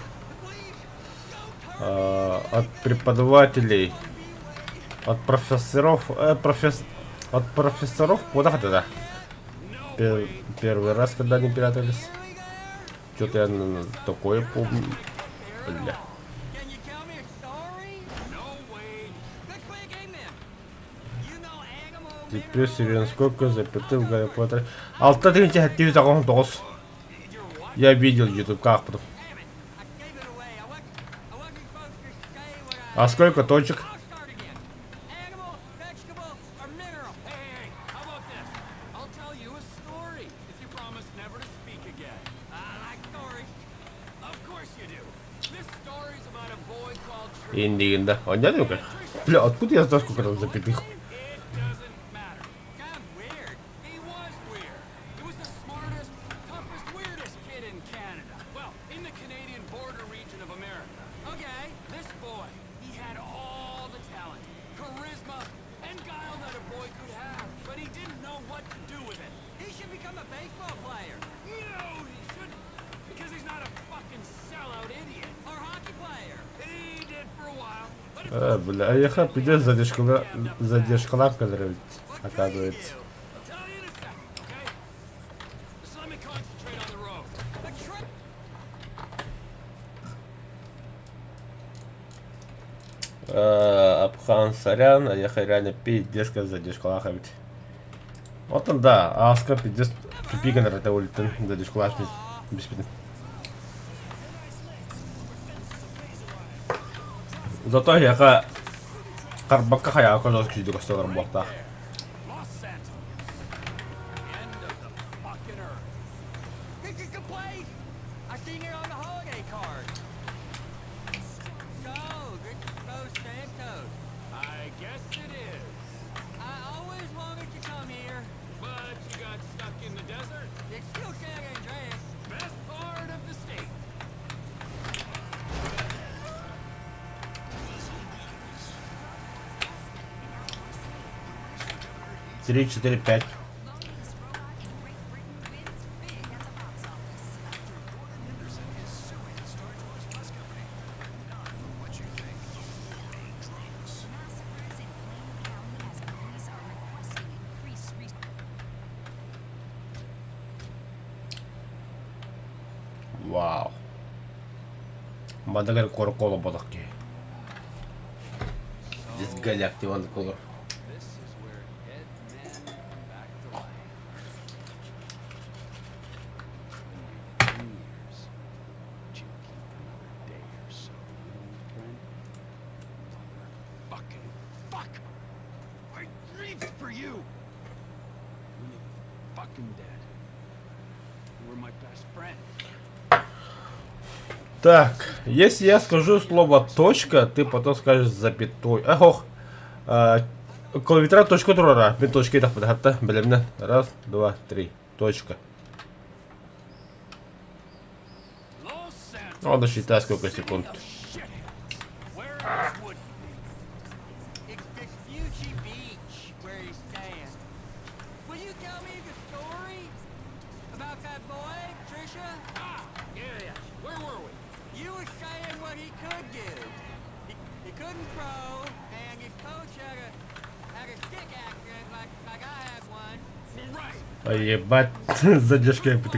а, от преподавателей, от профессоров, э, професс, от профессоров, куда тогда? Пер, первый раз, когда они прятались. Что-то я такое помню. Бля. Теперь Сирен сколько запятых в Гарри Поттере? 6789. Я видел YouTube как потом. А сколько точек? Иннигин Понятно как? Бля, откуда я знаю, сколько там запятых? А, бля, а я пиздец задержка, задержка кадровить, оказывается. Абхан сорян, а я реально пиздец как задержкалаах эбит. Оттон да, ааска пиздец тупик гынар этэ улиттан задержкалаах биспитим. Зато эһиэхэ харбакка хайаҕа көтөс күүрдүк көстөлөр буолуохтаах. Три, четыре, пять. Вау. Мадагар кор-коло бодох киһи. Здесь галактиван колор. Так, если я скажу слово точка, ты потом скажешь запятой. Ах, ох. А, клавиатура точка турара. Мен точка етах Раз, два, три. Точка. Надо считать, сколько секунд. Where else would he It's Vespucci Beach where he's staying. Will you tell me the story about that boy, Trisha? Ah, yeah, yeah. Where were we? You were saying what he could do. He, he couldn't throw, and his coach had a had a stick accident like like I had one. Right. А ебать, задержка я бы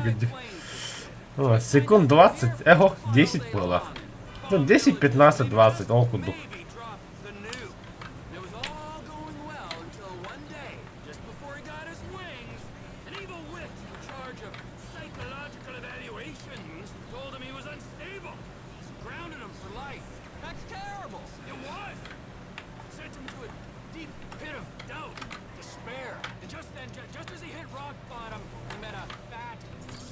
О, секунд 20, эго, 10 было. Ну, 10, 15, 20, ол курдук. Maybe drop the nuke. And It was all going well until one day, just before he got his wings, an evil witch in charge of psychological evaluations told him he was unstable. Grounded him for life. That's terrible. It was. Sent him to a deep pit of doubt, despair. And just then, just as he hit rock bottom, he met a fat,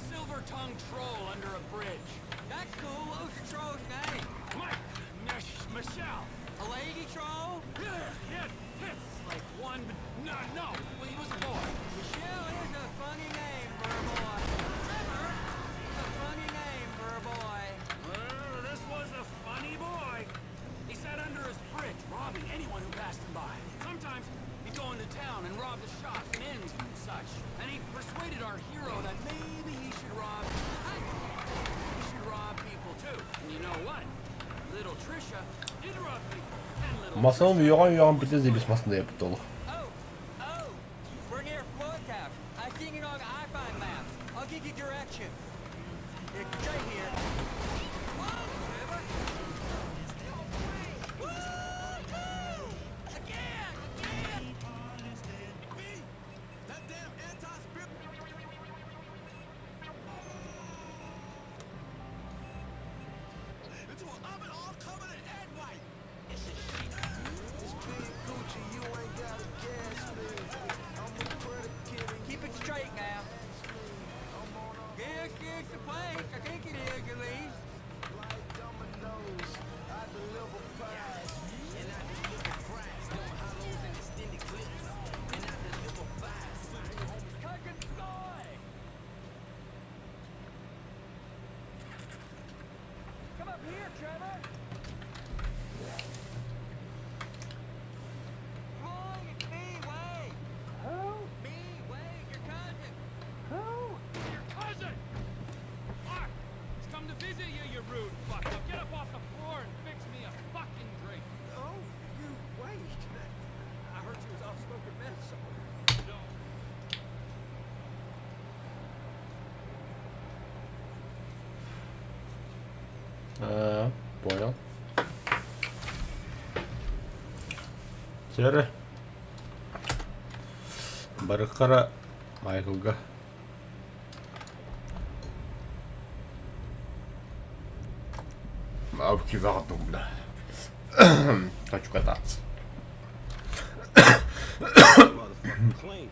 silver-tongued troll under a bridge. That's cool. What was the troll's name? Mike, Mich- Michelle. A lady troll? Yeah, he had tits like one, but no, no, well, he was a boy. Michelle is a funny name for a boy. Trevor is a funny name for a boy. Well, this was a funny boy. He sat under his bridge, robbing anyone who passed him by. Sometimes he'd go into town and rob the shops and inns and such. And he persuaded our hero that maybe he should rob. He should rob people too. And you know what? Little Trisha did rob people. And little Масон үөҕэн-үөҕэн бүтэ заебись масында yapıp олох. Oh, oh, we're near Floyd's house. I've seen it on iPhone maps. I'll give you directions. It's straight here. Whoa, Trevor! Woo-hoo! Again, again! Keep it straight now. This is the place. I think it is, at least. Cousin Floyd! Come up here, Trevor! Floyd, it's me, Wade! Who? Me, Wade, your cousin! Who? Your cousin! Fuck! He's come to visit you, you rude fuck. Now get up off the floor and fix me a fucking drink. Oh, you wait. I heard you was off smoking meth somewhere. No. А, понял. Сера. Барыхара Майклга. Абки бля. Хочу кататься. Motherfucker clean.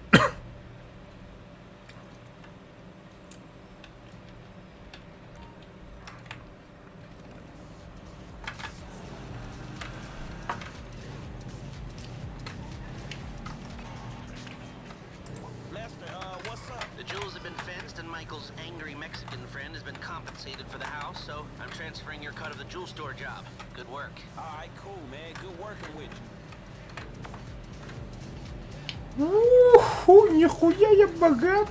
Lester, what's up? The jewels have been fenced, and Michael's angry Mexican friend has been compensated for the house, so I'm transferring your cut of the jewel store job. Good work. All right, cool, man. Good working with you. Уху, нихуя я богат.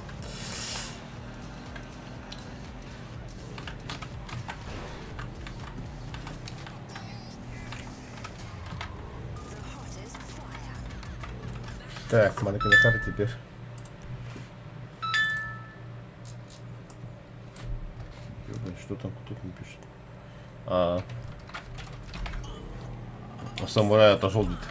Так, манекен карта теперь. Ёбань, что там, кто там пишет? А, самурай отошел где-то.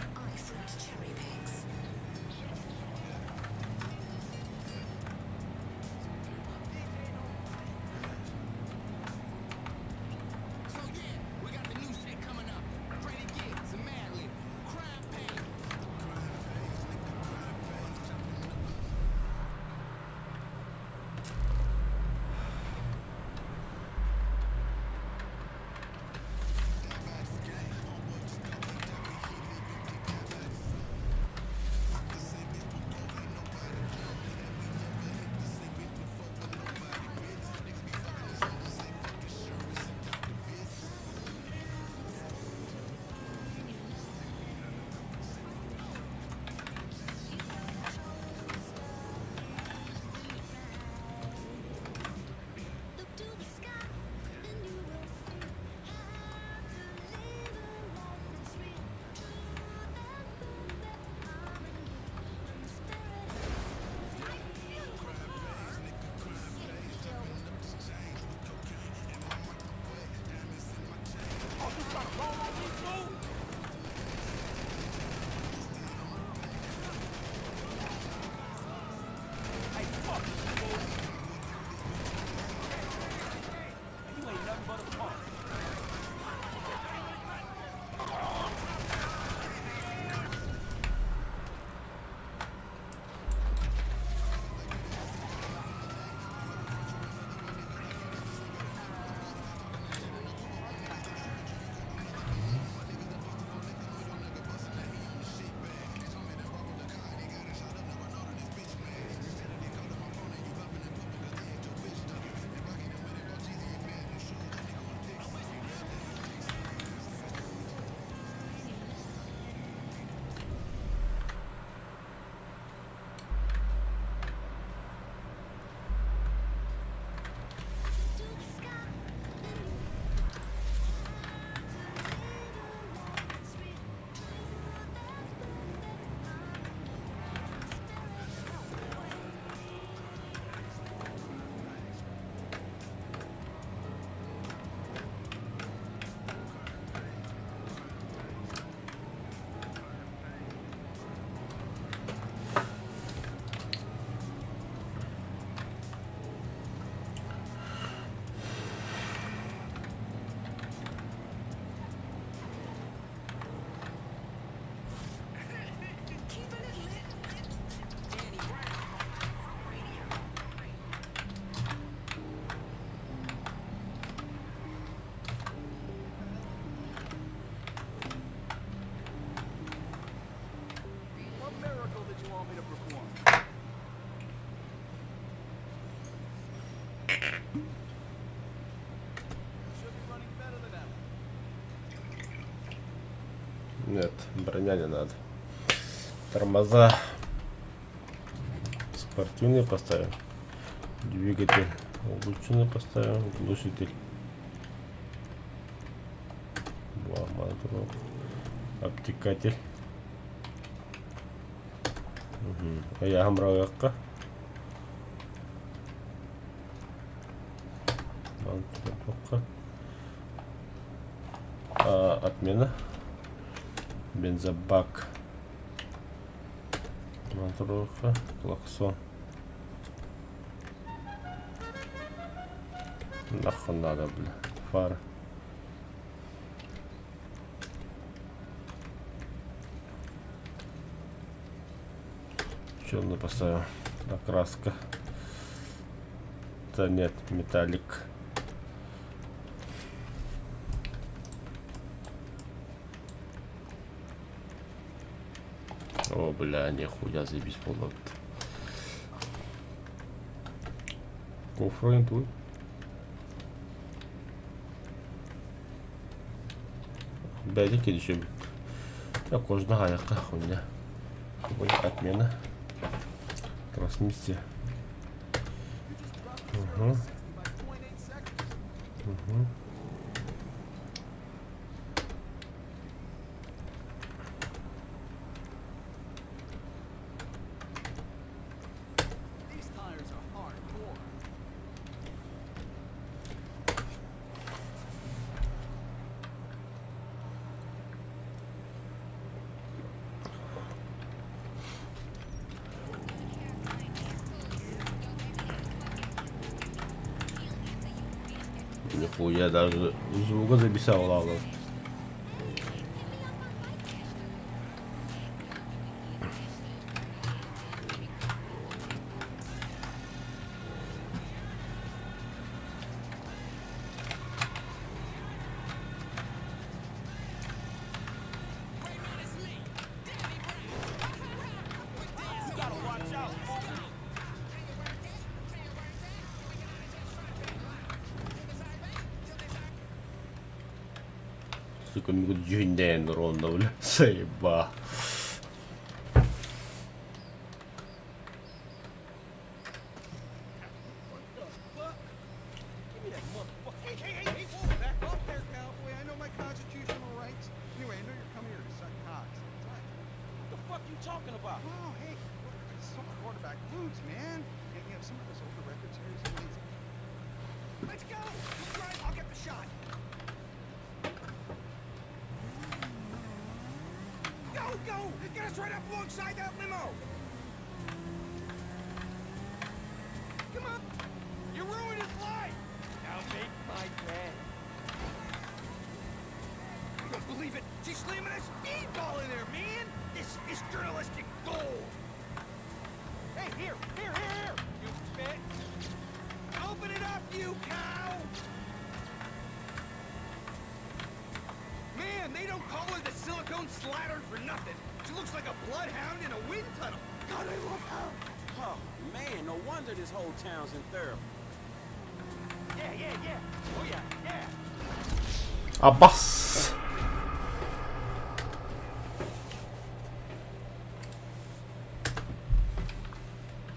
Нет, броня не надо. Тормоза спортивные поставим. Двигатель улучшенный поставим. Глушитель. Обтекатель. Ыйааһын бырайыакка. Отмена. Бензобак. Мантуруха. Клаксон. Нахуй надо, бля. Фара. Черный поставим. Окраска. Да нет, металлик. О, бля, нихуя заебись полно. Кофрон тут. Бэйди киришем. Я кожна аяққа хуйня. Ой, отмена. Трансмиссия. Угу. Угу. These tires are hardcore. Нихуя даже звука записал, ладно. Сука, мигут дьүһүндээн ронда, бля. Заеба. Hey, hey, hey, hey, whoa, back off there, cowboy. I know my constitutional rights. Anyway, I know you're coming here to suck cocks. What the fuck you talking about? Oh, hey, look, I saw quarterback blues, man. You have some of those older records here. Some of these- Let's go! You drive, I'll get the shot. Go, go! Get us right up alongside that limo! Come on! You ruined his life! Now make my day. I don't believe it! She's slamming a speedball in there, man! This is journalistic gold! Hey, here, here, here, here! You bitch! Open it up, you cow! Man, they don't call her the silicone slattern for nothing. She looks like a bloodhound in a wind tunnel. God, I love her. Oh, man, no wonder this whole town's in therapy. Yeah. Oh, yeah. Abbas.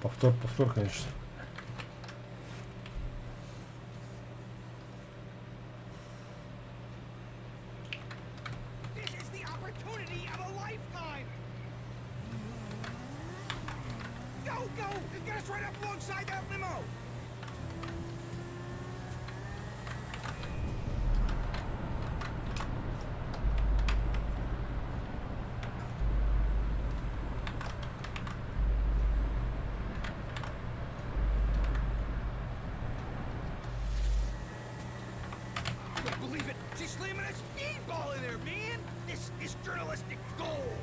Повтор, повтор, конечно. This is the opportunity of a lifetime. Go, go! Get us right up alongside that limo! I don't believe it! She's slamming a speedball in there, man! This is journalistic gold!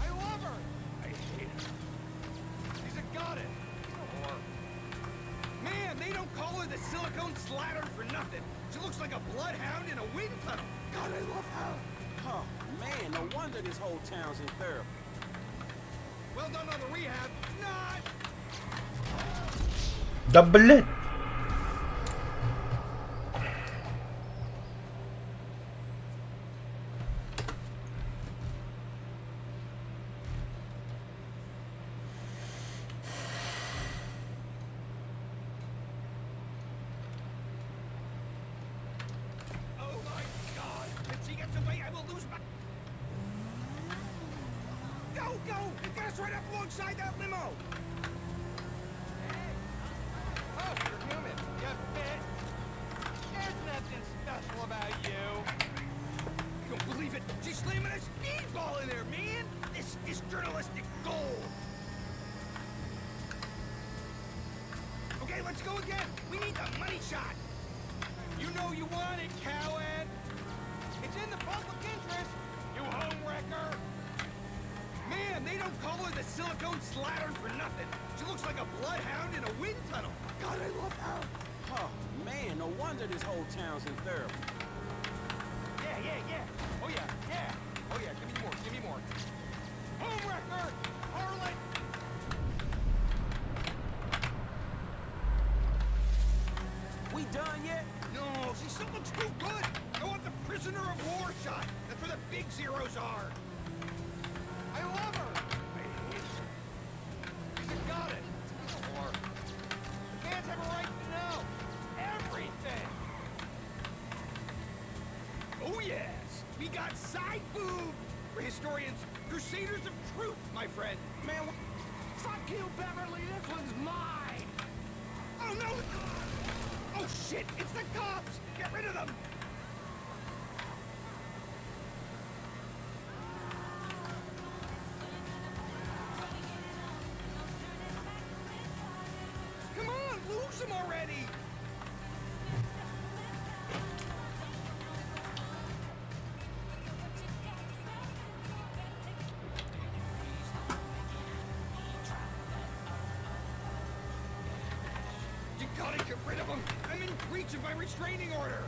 I love her! I hate her. She's a goddess! She's a whore. Man, they don't call her the silicone slattern for nothing. She looks like a bloodhound in a wind tunnel. God, I love her. Oh, man, no wonder this whole town's in therapy. Well, Well done on the rehab. Not. Да блять! Oh my God! If she gets away, I will lose my. Go, go! Get us right up alongside that limo! Oh, you're human. You fit. There's nothing special about you. You don't believe it! She's slamming a speedball in there, man! This is journalistic gold! Okay, let's go again! We need the money shot! You know you want it, Cowan. It's in the public interest, you homewrecker. Man, they don't call her the silicone slattern for nothing! She looks like a bloodhound in a wind tunnel! God, I love her! Oh, man, no wonder this whole town's in therapy. Yeah, yeah, yeah. Oh, yeah, yeah. Oh, yeah, give me more, give me more. Homewrecker! Harlot! We done yet? No, she still looks too good! I want the prisoner of war shot! That's where the big zeros are! I love her! I hate her. She's a goddess. She's a whore. The fans have a right to know everything. Oh yes! We got side boob! We're historians, crusaders of truth, my friend! Man, fuck you, Beverly. This one's mine. Oh no! Oh shit! It's the cops! Get rid of them! Come on, lose them already! You gotta get rid of them! I'm in breach of my restraining order!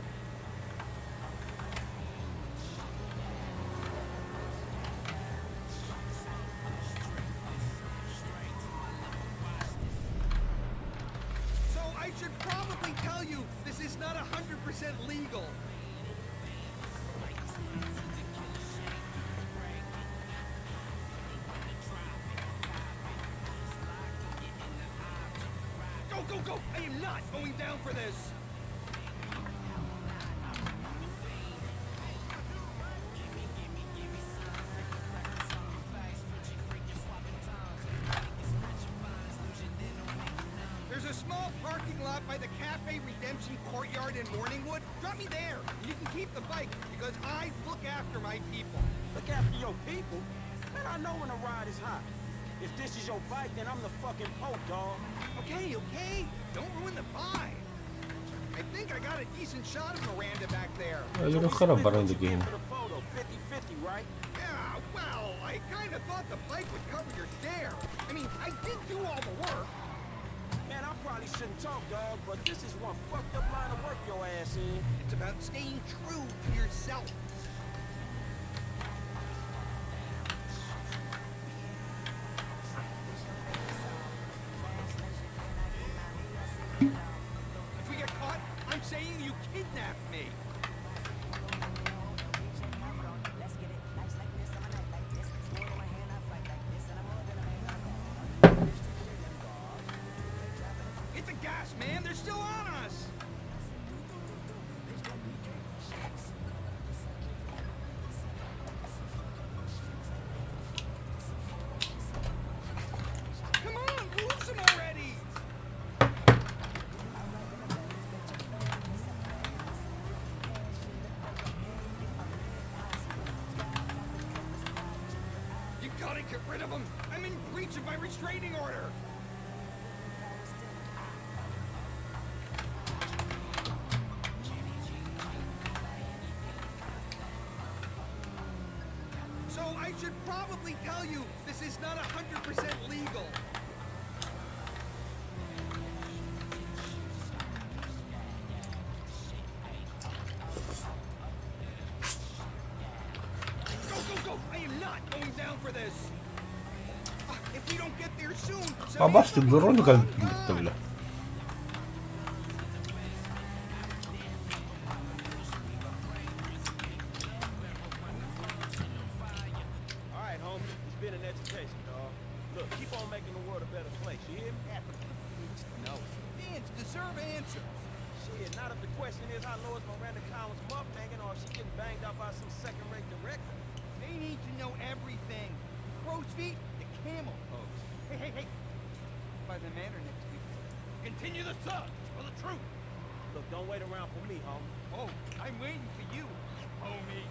So I should probably tell you this is not 100% legal. Go, go, go! I am not going down for this! There's a small parking lot by the Cafe Redemption Courtyard in Morningwood. Drop me there. You can keep the bike because I look after my people. Look after your people. Man, I know when the ride is hot. If this is your bike, then I'm the fucking Pope, dog. Okay, okay. Don't ruin the vibe. I think I got a decent shot of Miranda back there. Өлөрө хара баран дигин. For the photo, 50-50, right? Yeah, well, I kind of thought the bike would cover your share. I mean, I did do all the work. Man, I probably shouldn't talk, dog, but this is one fucked up line of work your ass in. It's about staying true to yourself. If we get caught, I'm saying you kidnapped me. Hit the gas, man. They're still on us. Come on, lose them already. You gotta get rid of them. I'm in breach of my restraining order. So I should probably tell you this is not 100% legal. Go, go, go! I am not going down for this! Ah, If If we don't get there soon, А бачите, Вероніка бля. All right, homie. It's been an education, dog. Look, keep on making the world a better place. You hear me? Yeah, but people need to know. Fans deserve answers. Shit, not if the question is how low is Miranda Collins' muff hanging or if she getting banged out by some second-rate director. They need to know everything. Crow's feet, the camel pose. Hey, hey, hey. By the manor next week. Continue the search for the truth. Look, don't wait around for me, homie. Oh, I'm waiting for you, homie.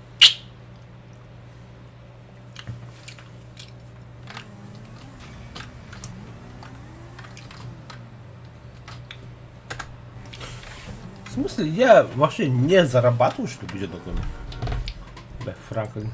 В смысле, я вообще не зарабатываю, что ли, бюджет такой? Бля, Франклин.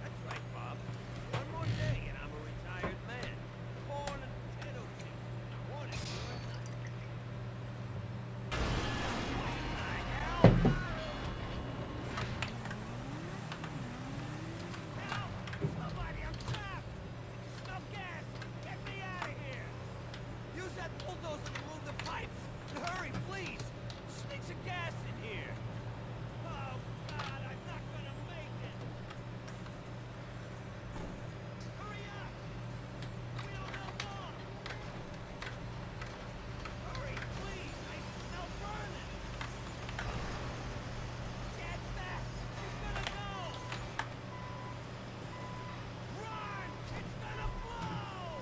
That's right, Bob. One more day and I'm a retired man. Corn and potato soup. I want it good. Help! Somebody, I'm trapped! Smell gas! Get me out of here! Use that bulldozer to move the pipes! And hurry, please! Stinks of gas in here! Oh, God, I'm not gonna make it! Hurry up! We don't have long! Hurry, please! I smell burning! Get back! She's gonna go! Run! It's gonna blow!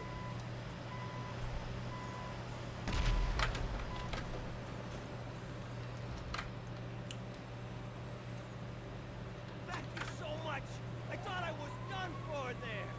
Thank you so much! I thought I was done for there!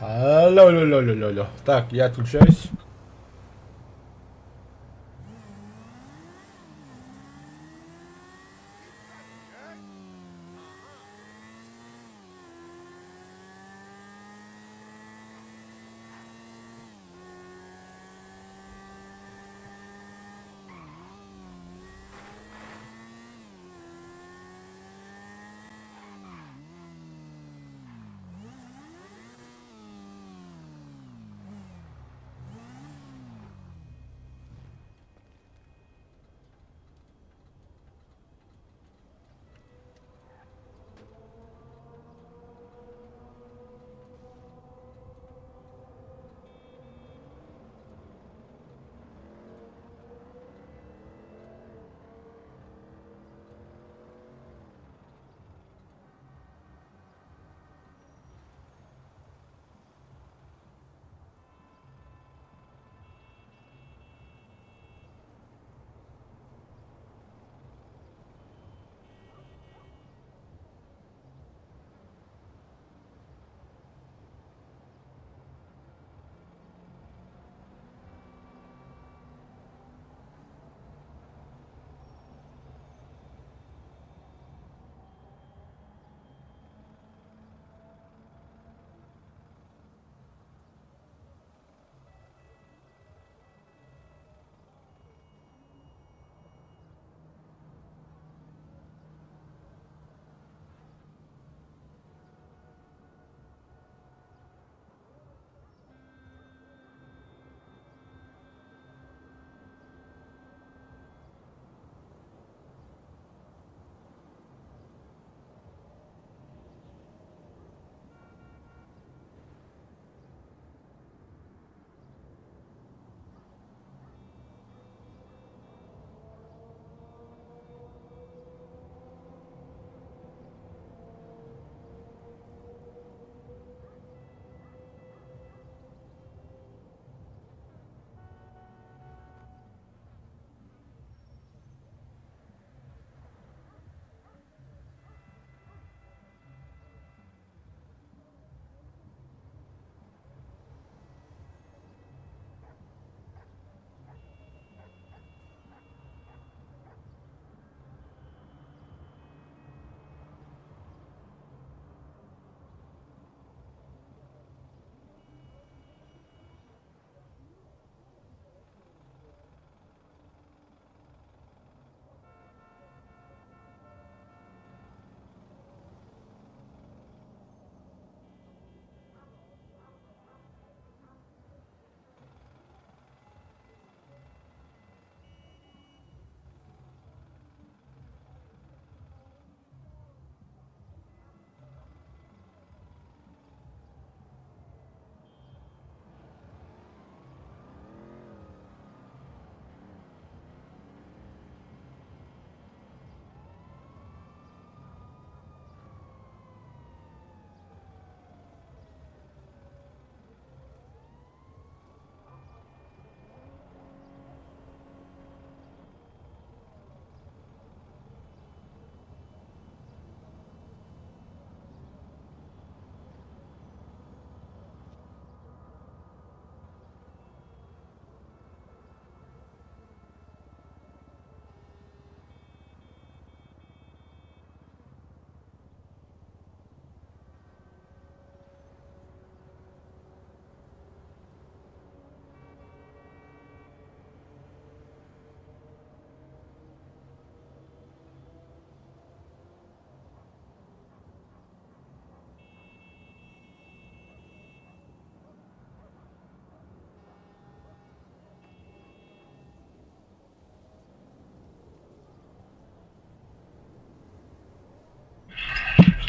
Алло, алло, алло, алло, алло. Так, я отключаюсь.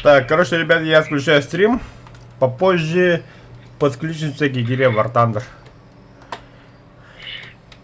Так, короче, ребят, я включаю стрим. Попозже подключимся к игре War Thunder.